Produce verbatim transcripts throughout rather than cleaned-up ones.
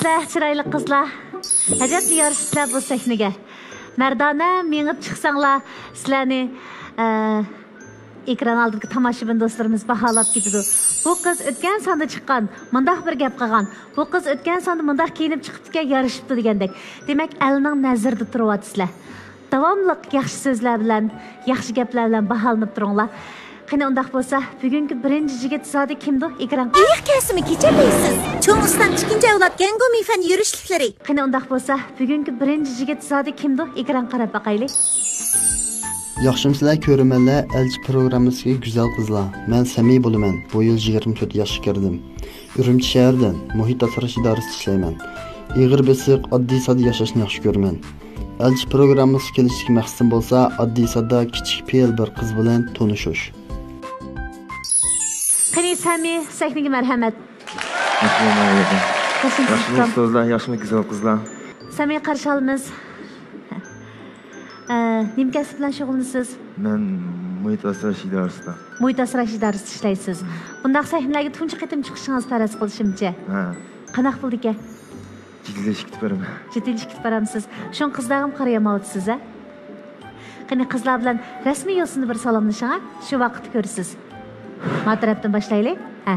ئەھ، چىرايلىق قىزلار، ئەجەبلا يارىشىپسىلەر بۇ سەھنىگە. مەردانە مېڭىپ چىقساڭلار، سىلەرنى، ئە، ئېكران ئالدىدىكى تاماشىبىن دوستلىرىمىز باھالاپ كېتىدۇ. بۇ قىز ئۆتكەن ساندا چىققان، مۇنداق بىر گەپ قىلغان، بۇ قىز ئۆتكەن ساندا مۇنداق كىيىنىپ چىقىپتىكەن، يارىشىپتۇ دېگەندەك. دېمەك، ئەلنىڭ نەزىرىدە تۇرۇۋاتىسىلەر. داۋاملىق ياخشى سۆزلەر بىلەن، ياخشى گەپلەر بىلەن باھالىنىپ تۇرۇڭلار. قېنى، ئۇنداق بولسا، بۈگۈنكى بىرىنچى يىگىت زادى كىمدۇ؟ ئېكران. ئېيىق كەسىمى كېچە دەيسىز. چوڭ ئۇستام ئىككىنچى ئەۋلاد گەنگۇ مىفەن يۈرۈشلۈكلىرى. قېنى، ئۇنداق بولسا، بۈگۈنكى بىرىنچى يىگىت زادى كىمدۇ؟ ئېكران قاراپ باقايلى. ياخشىمۇسىلەر كۆرۈرمەنلەر، ئەلچى پروگراممىسىدىكى گۈزەل قىزلار. مەن سەمى بولىمەن. بۇ يىل يىگىرمە تۆت ياشقا كىردىم. ئۈرۈمچى شەھىرىدىن، مۇھىت ئاسراش ئىدارىسىدە ئىشلەيمەن. ئېغىر بېسىق، ئاددىي ساددا ياشاشنى ياخشى كۆرىمەن. ئەلچى پروگراممىسىغا كېلىشتىكى مەقسىتىم بولسا، ئاددىي ساددا كىچىك پېئىل بىر قىز بىلەن تونۇشۇش. قېنى، سەمى، سەھنىگە مەرھەمەت. ياخشىمۇ، مەرھەمەت. ياخشىمۇ، ئۇستازلار، ياخشىمۇ، گۈزەل قىزلار. سەمى، قارشى ئالىمىز. ئە، نېمە كەسىپ بىلەن شۇغۇللىنىسىز؟ مەن مۇھىت ئاسراش ئىدارىسىدا. مۇھىت ئاسراش ئىدارىسىدا ئىشلەيسىز. بۇنداق سەھنىلەرگە تۇنجى قېتىم چىقىشىڭىز پەرەز قىلىشىمچە. ھە. قانداق بولىدىكەن؟ جىددىيلىشىپ كېتىپ بارىمەن. جىددىيلىشىپ كېتىپ بارامسىز؟ شۇڭا قىزلارغىمۇ قارىيالمايۋاتىسىز، ھە؟ قېنى، قىزلار بىلەن رەسمىي يوسۇندا بىر سالاملىشىڭ، ھە؟ شۇ ۋاقىتتا كۆرىسىز. ما تەرەپتىن باشلايلى. ھە.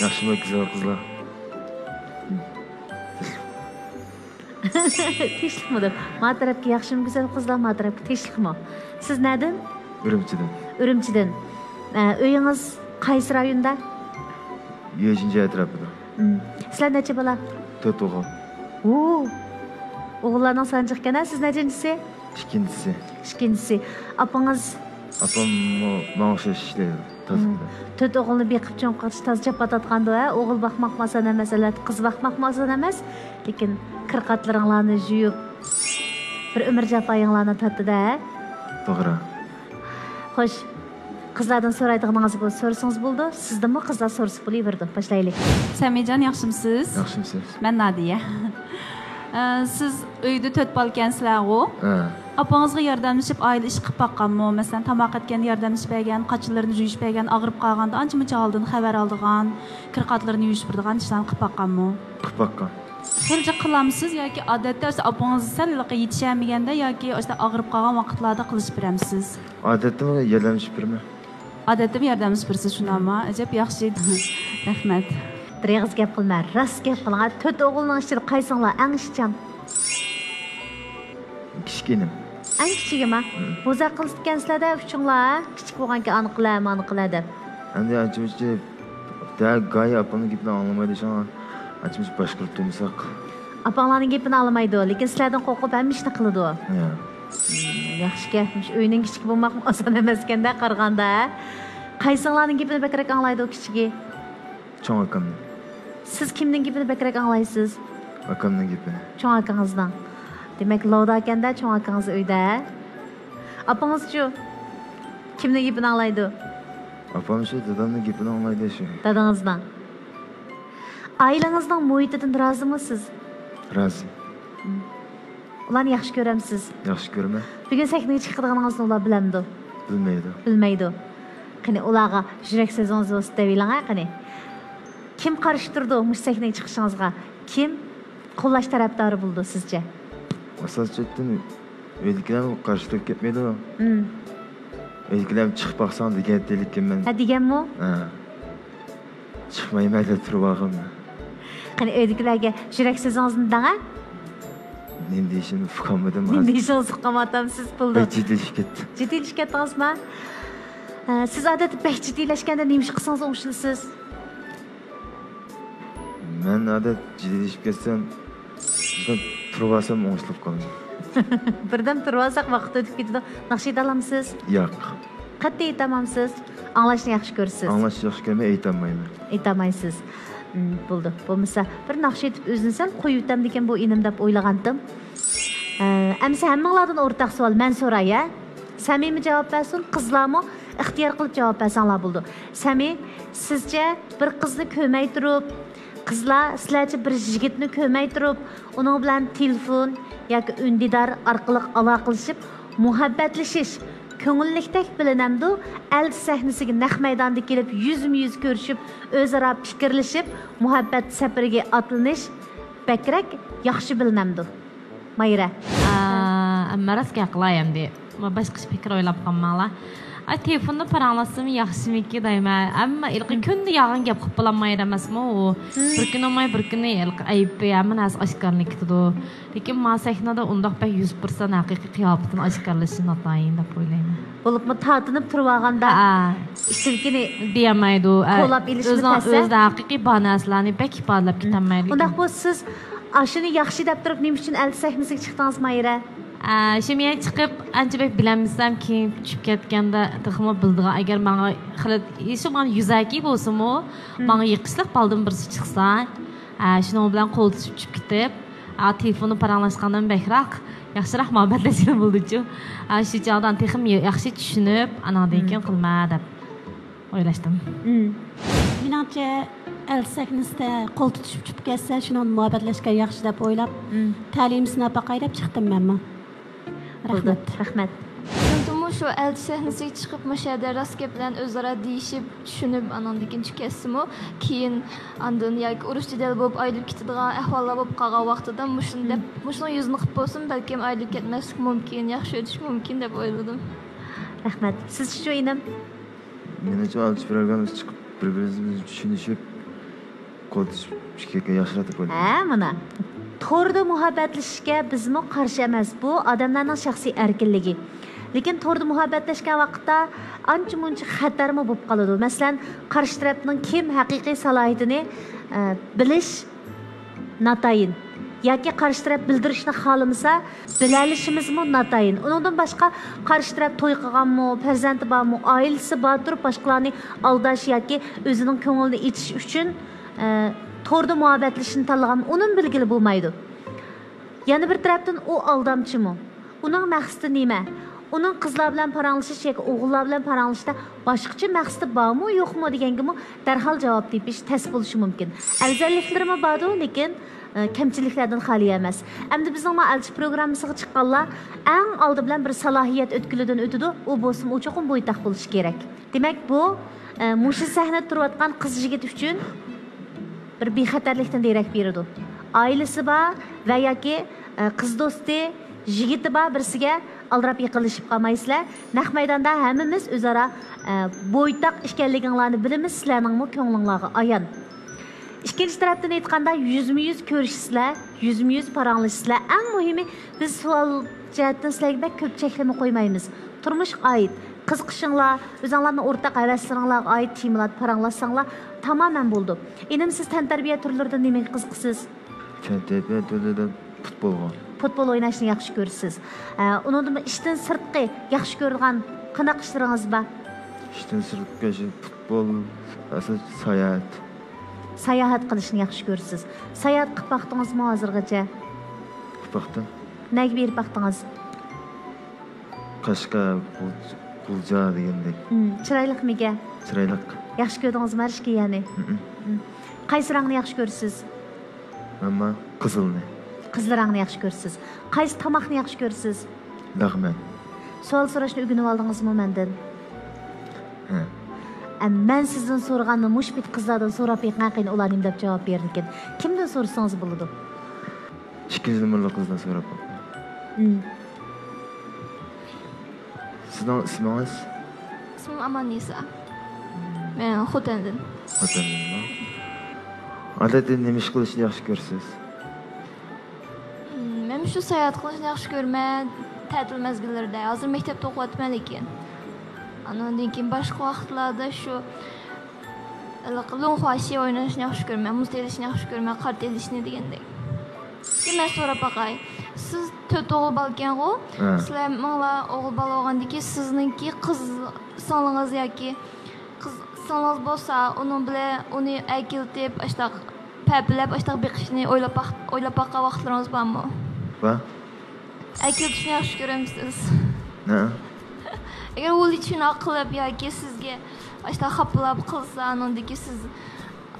ياخشىمۇ، گۈزەل قىزلار؟ تىنچلىقمۇ دەپ. ما تەرەپكە ياخشىمۇ، گۈزەل قىزلار؟ ما تەرەپكە تىنچلىقمۇ؟ سىز نەدىن؟ ئۈرۈمچىدىن. ئۈرۈمچىدىن. ئە، ئۆيىڭىز قايسى رايوندا؟ يۈەنشىن ئەتراپىدا. مم. سىلەر نەچچە بالا؟ تۆت ئوغۇل. ھۇ! ئوغۇللارنىڭ سانى جىقكەن-ھە، سىز نەچچىنچىسى؟ ئىككىنچىسى. ئىككىنچىسى. ئاپىڭىز؟ ئاپاممۇ ماڭا ئوخشاش ئىشلەيدۇ، تاسمىدا. مم. تۆت ئوغۇلنى بېقىپ چوڭ قىلىش تازا جاپا تارتقاندۇ-ھە؟ ئوغۇل باقماقمۇ ئاسان ئەمەس، ئەلۋەتتە، قىز باقماقمۇ ئاسان ئەمەس. لېكىن كىر-قاتلىرىڭلارنى يۇيۇپ، بىر ئۆمۈر جاپايىڭلارنى تارتتى-دە، ھە؟ توغرا. خوش، قىزلاردىن سورايدىغىنىڭىز بولسا سورىسىڭىز بولىدۇ، سىزدىنمۇ قىزلار سورىسا بولۇۋېرىدۇ. باشلايلى. سەمىجان، ياخشىمۇسىز؟ ياخشىمۇسىز؟ مەن نادىيە. ئە، سىز ئۆيدە تۆت بالىكەنسىلەرغۇ؟ ھە. ئاپىڭىزغا ياردەملىشىپ ئائىلە ئىشى قىلىپ باققانمۇ؟ مەسىلەن، تاماق ئەتكەندە ياردەملىشىپ بەرگەن، قاچىلىرىنى يۇيۇشۇپ بەرگەن، ئاغرىپ قالغاندا ئانچە-مۇنچە ھالدىن خەۋەر ئالىدىغان، كىر-قاتلىرىنى يۇيۇشۇپ بېرىدىغان ئىشلارنى قىلىپ باققانمۇ؟ قىلىپ باققان. خېلى جىق قىلامسىز ياكى ئادەتتە ئاشۇ ئاپىڭىز سەل يېتىشەلمىگەندە ياكى ئاشۇ ئاغرىپ قالغان ۋاقىتلاردا قىلىشىپ بېرەمسىز؟ ئادەتتىمۇ ياردەملىشىپ بېرىمەن. ئادەتتىمۇ ياردەملىشىپ بېرىسىز، شۇنداقمۇ؟ ئەجەب ياخشى. رەھمەت. بىر ئېغىز گەپ قىلما، راست گەپ قىلىڭ. تۆت ئوغۇلنىڭ ئىچىدە قايسىڭلار ئەڭ ئىشچان؟ كىچىك ئىنىم. ئەڭ كىچىكىما؟ ھىم. بوزەك قىلىدىكەنسىلەر-دە ئۈچۈڭلار، ھە؟ كىچىك بولغانكەن ئانا قىلە، مانا قىلە دەپ. ئەمدى ئانچە-مۇنچە دە گاي ئاپامنىڭ گېپىنى ئاڭلىمايدۇ، شۇڭا ئانچە-مۇنچە باشقۇرۇپ تۇرمىساق. ئاپاڭلارنىڭ گېپىنى ئاڭلىمايدۇ، لېكىن سىلەردىن قورقۇپ ھەممە ئىشنى قىلىدۇ. ھە. ھىم، ياخشىكەن، مۇشۇ ئۆينىڭ كىچىكى بولماقمۇ ئاسان ئەمەسكەن-دە قارىغاندا، ھە؟ قايسىڭلارنىڭ گېپىنى بەكرەك ئاڭلايدۇ كىچىكى؟ چوڭ ئاكامنىڭ. سىز كىمنىڭ گېپىنى بەكرەك ئاڭلايسىز؟ ئاكامنىڭ گېپىنى. چوڭ ئاكىڭىزنىڭ. دېمەك، لاۋداكەن-دە چوڭ ئاكىڭىز ئۆيدە، ھە؟ ئاپىڭىزچۇ؟ كىمنىڭ گېپىنى ئاڭلايدۇ؟ ئاپام شۇ دادامنىڭ گېپىنى ئاڭلايدۇ شۇ. دادىڭىزنىڭ. ئائىلىڭىزنىڭ مۇھىتىدىن رازىمۇ سىز؟ رازى. مم. ئۇلارنى ياخشى كۆرەمسىز؟ ياخشى كۆرىمەن. بۈگۈن سەھنىگە چىقىدىغىنىڭىزنى ئۇلار بىلەمدۇ؟ بىلمەيدۇ. بىلمەيدۇ. قېنى، ئۇلارغا يۈرەك سۆزىڭىز بولسا دەۋېلىڭە، قېنى. كىم قارشى تۇرىدۇ مۇشۇ سەھنىگە چىقىشىڭىزغا؟ كىم قوللاش تەرەپدارى بولىدۇ سىزچە؟ ئاساسىي جەھەتتىن ئۆيدىكىلەر قارشى تۇرۇپ كەتمەيدۇ. مم. ئۆيدىكىلەر چىقىپ باقساڭ دېگەنتى، لېكىن مەن. ھە، دېگەنمۇ؟ ھە. چىقمايمەن دەپ تۇرۇۋالغان. قېنى، ئۆيدىكىلەرگە يۈرەك سۆزىڭىزنى دەڭە. نېمە دېيىشىمنى ئۇقالمىدىم ھازىر. نېمە دېيىشىڭىزنى ئۇقالمايۋاتامسىز، بولدى. بەك جىددىيلىشىپ كەتتىم. جىددىيلىشىپ كەتتىڭىزما؟ ھە، سىز ئادەتتە بەك جىددىيلەشكەندە نېمە ئىش قىلسىڭىز ئوڭشىلىسىز؟ مەن ئادەت جىددىيلىشىپ كەتسەم، بىردەم تۇرۇۋالسام ئوڭشىلىپ قالىمەن. بىردەم تۇرۇۋالساق ۋاقىت ئۆتۈپ كېتىدۇ. ناخشا ئېيتالامسىز؟ ياق. قەتئىي ئېيتالمامسىز؟ ئاڭلاشنى ياخشى كۆرىسىز؟ ئاڭلاشنى ياخشى كۆرمەي ئېيتالمايمەن. ئېيتالمايسىز. مم، بولدى. بولمىسا بىر ناخشا ئېيتىپ ئۆزىنى سەل قويۇۋېتەمدىكىن بۇ ئىنىم دەپ ئويلىغانتىم. ئە، ئەمىسە ھەممىڭلاردىن ئورتاق سوئال مەن سوراي، ھە؟ سەمىمە جاۋاب بەرسۇن، قىزلارمۇ ئىختىيار قىلىپ جاۋاب بەرسەڭلار بولىدۇ. سەمى، سىزچە بىر قىزنى كۆرمەي تۇرۇپ، قىزلار سىلەرچە بىر يىگىتنى كۆرمەي تۇرۇپ، ئۇنىڭ بىلەن تېلېفون ياكى ئۈندىدار ئارقىلىق ئالاقىلىشىپ مۇھەببەتلىشىش كۆڭۈللۈكتەك بىلىنەمدۇ؟ ئەلچى سەھنىسىگە نەق مەيداندا كېلىپ يۈزمۇ يۈز كۆرۈشۈپ، ئۆزئارا پىكىرلىشىپ، مۇھەببەت سەپىرىگە ئاتلىنىش بەكرەك ياخشى بىلىنەمدۇ؟ مايرا. ئا، ئەمما راست گەپ قىلاي ئەمدى. باشقىچە پىكىر ئويلاپ قالماڭلار. ئاي، تېلېفوندا پاراڭلاشسىمۇ ياخشىمىكى دەيمەن. ئەمما ھېلىقى كۈندە يالغان گەپ قىلىپ بولالمايدۇ ئەمەسمۇ ئۇ. بىر كۈنى ئۇقماي، بىر كۈنى ھېلىقى ئەيىبى ھەممە نەرسە ئاشكارىلىنىپ كېتىدۇ. لېكىن مانا سەھنىدە ئۇنداق بەك يۈز پۇرسەنت ھەقىقىي قىياپىتىنى ئاشكارىلىشى ناتايىن دەپ ئويلايمەن. بولۇپمۇ تارتىنىپ تۇرۇۋالغاندا ھە. ئىچىدىكىنى دېيەلمەيدۇ. قولاپ ئېلىشمۇ ئۆزىنىڭ تەسە. ئۆزىدە ھەقىقىي بار نەرسىلەرنى بەك ئىپادىلەپ كېتەلمەيدۇ. ئۇنداق بولسا سىز ئاشۇنى ياخشى دەپ تۇرۇپ نېمە ئۈچۈن ئەلچى سەھنىسىگە چىقتىڭىز، مايرا؟ ئە، شۇ مەن چىقىپ ئانچە بەك بىلەلمىسەم، كېيىن چۈشۈپ كەتكەندە تېخىمۇ بىلىدىغان. ئەگەر ماڭا خېلى ئېشى مانا يۈزەكى بولسىمۇ، ماڭا يېقىشلىق بالدىن بىرسى چىقسا، ئە، شۇنىڭ بىلەن قول تۇتۇشۇپ چۈشۈپ كېتىپ، ئا، تېلېفوندا پاراڭلاشقاندىن بەكرەك ياخشىراق مۇھەببەتلەشكىلى بولىدۇچۇ. ئا، شۇ چاغدا تېخىمۇ ياخشى چۈشىنىپ، ئاناندىن كېيىن قىلما دەپ ئويلاشتىم. مېنىڭچە، ئەلچى سەھنىسىدە قول تۇتۇشۇپ چۈشۈپ كەتسە، شۇنىڭ مۇھەببەتلەشكەن ياخشى دەپ ئويلاپ، تەلىيىمنى سىناپ باقاي دەپ چىقتىم مەنمۇ. بولدى. رەھمەت. رەھمەت. مەندىمۇ شۇ ئەلچى سەھنىسىگە چىقىپ، مۇشۇ يەردە راست گەپ بىلەن ئۆزئارا دېيىشىپ، چۈشىنىپ، ئاناندىن كېيىن چۈشۈپ كەتسىمۇ، كېيىن ئاندىن ياكى ئۇرۇش جېدەل بولۇپ ئايرىلىپ كېتىدىغان ئەھۋاللار بولۇپ قالغان ۋاقتىدا مۇشۇنى دەپ، مۇشۇنىڭ يۈزىنى قىلىپ بولسۇن، بەلكىم ئايرىلىپ كەتمەسلىك مۇمكىن، ياخشى ئۆتۈشى مۇمكىن دەپ ئويلىدىم. رەھمەت. سىزچە شۇ ئىنىم؟ مېنىڭچە، ئەلچى بىر ئورگانىمىز چىقىپ، بىر-بىرىمىزنى چۈشىنىشىپ، قول تۇتۇشۇپ چۈشكەككە ياخشىراق دەپ ئويلايمەن. ھە، مانا. توردا مۇھەببەتلىشىشكە بىزمۇ قارشى ئەمەس، بۇ ئادەملەرنىڭ شەخسىي ئەركىنلىكى. لېكىن توردا مۇھەببەتلەشكەن ۋاقىتتا ئانچە-مۇنچە خەتەرمۇ بولۇپ قالىدۇ. مەسىلەن، قارشى تەرەپنىڭ كىم ھەقىقىي سالاھىيىتىنى، ئە، بىلىش ناتايىن. ياكى قارشى تەرەپ بىلدۈرۈشنى خالىمىسا، بىلەلىشىمىزمۇ ناتايىن. ئۇنىڭدىن باشقا، قارشى تەرەپ توي قىلغانمۇ، پەرزەنتى بارمۇ، ئائىلىسى بار تۇرۇپ باشقىلارنى ئالداش ياكى ئۆزىنىڭ كۆڭلىنى ئېچىش ئۈچۈن، ئە، توردا مۇھەببەتلىشىشنى تاللىغانمۇ، ئۇنىمۇ بىلگىلى بولمايدۇ. يەنە بىر تەرەپتىن، ئۇ ئالدامچىمۇ؟ ئۇنىڭ مەقسىتى نېمە؟ ئۇنىڭ قىزلار بىلەن پاراڭلىشىش ياكى ئوغۇللار بىلەن پاراڭلىشىشتا باشقىچە مەقسىتى بارمۇ، يوقمۇ دېگەنگىمۇ دەرھال جاۋاب تېپىش تەس بولۇشى مۇمكىن. ئەۋزەللىكلىرىمۇ باردۇ، لېكىن، ئە، كەمچىلىكلەردىن خالىي ئەمەس. ئەمدى بىزنىڭ مانا ئەلچى پروگراممىسىغا چىققانلار ئەڭ ئالدى بىلەن بىر سالاھىيەت ئۆتكىلىدىن ئۆتىدۇ، ئۇ بولسىمۇ ئۇ چوقۇم بويتاق بولۇشى كېرەك. دېمەك، بۇ، ئە، مۇشۇ سەھنىدە تۇرۇۋاتقان قىز يىگىت ئۈچۈن بىر بىخەتەرلىكتىن دېرەك بېرىدۇ. ئائىلىسى بار ۋە ياكى، ئە، قىز دوستى، يىگىتى بار بىرسىگە ئالدىراپ يېقىنلىشىپ قالمايسىلەر. نەق مەيداندا ھەممىمىز ئۆزئارا، ئە، بويتاق ئىكەنلىكىڭلارنى بىلىمىز، سىلەرنىڭمۇ كۆڭلۈڭلارغا ئايان. ئىككىنچى تەرەپتىن ئېيتقاندا، يۈزمۇ يۈز كۆرۈشىسىلەر، يۈزمۇ يۈز پاراڭلىشىسىلەر. ئەڭ مۇھىمى، بىز سوئال جەھەتتىن سىلەرگە بەك كۆپ چەكلىمە قويمايمىز. تۇرمۇشقا ئائىت قىزىقىشىڭلار، ئۆزۈڭلارنىڭ ئورتاق ھەۋەسلىرىڭلارغا ئائىت تېمىلاردا پاراڭلاشساڭلار تامامەن بولىدۇ. ئىنىم، سىز تەنتەربىيە تۈرلىرىدىن نېمىگە قىزىقىسىز؟ تەنتەربىيە تۈرلىرىدىن پۇتبولغا. پۇتبول ئويناشنى ياخشى كۆرىسىز. ئە، ئۇنىڭدىن ئىشتىن سىرتقى ياخشى كۆرىدىغان قانداق ئىشلىرىڭىز بار؟ ئىشتىن سىرتقى شۇ پۇتبول، ئاساسەن ساياھەت. ساياھەت قىلىشنى ياخشى كۆرىسىز. ساياھەت قىلىپ باقتىڭىزمۇ ھازىرغىچە؟ قىلىپ باقتىم. نەگە بېرىپ باقتىڭىز؟ قەشقەر، غۇلجا دېگەندەك. مم، چىرايلىقمىكەن؟ چىرايلىق. ياخشى كۆردىڭىزمۇ ھەر ئىككى يەرنى؟ مم. مم. قايسى رەڭنى ياخشى كۆرىسىز؟ مەنمۇ قىزىلنى. قىزىل رەڭنى ياخشى كۆرىسىز. قايسى تاماقنى ياخشى كۆرىسىز؟ لەغمەن. سوئال سوراشنى ئۆگىنىۋالدىڭىزمۇ مەندىن؟ ھە. ئە، مەن سىزدىن سورىغاننى مۇشۇ پېتى قىزلاردىن سوراپ بېقىڭ، قېنى ئۇلار نېمە دەپ جاۋاب بېرىدىكەن. كىمدىن سورىسىڭىز بولىدۇ. ئىككىنچى نومۇرلۇق قىزدىن سوراپ باققىن. مم. سىزنىڭ ئىسمىڭىز؟ ئىسمىم ئاماننىسا. مەن خوتەندىن. خوتەندىنمۇ؟ ئادەتتە نېمە ئىش قىلىشنى ياخشى كۆرىسىز؟ مم، مەن شۇ ساياھەت قىلىشنى ياخشى كۆرىمەن، تەتىل مەزگىللىرىدە. ھازىر مەكتەپتە ئوقۇۋاتىمەن لېكىن. ئانىڭدىن كېيىن باشقا ۋاقىتلاردا شۇ ھېلىقى لۇڭخۇاشى ئويناشنى ياخشى كۆرىمەن، مۇز تېلىشنى ياخشى كۆرىمەن، قار تېلىشنى دېگەندەك. شۇ مەن سوراپ باقاي. سىز تۆت ئوغۇل بالىكەنغۇ؟ ھە. سىلەر مىڭلار ئوغۇل بالا بولغاندىكىن سىزنىڭكى قىز سىڭلىڭىز ياكى قىز سىڭلىڭىز بولسا، ئۇنىڭ بىلەن ئۇنى ئەكېلىتىپ، ئاشتاق پەپىلەپ، ئاشتاق بېقىشنى ئويلاپ باق-، ئويلاپ باققان ۋاقىتلىرىڭىز بارمۇ؟ بار. ئەكېلىتىشنى ياخشى كۆرەمسىز؟ ھە. ئەگەر ۋۇلىچىناق قىلىپ ياكى سىزگە ئاشتاق خاپىلاپ قىلسا، ئانىڭدىكى سىز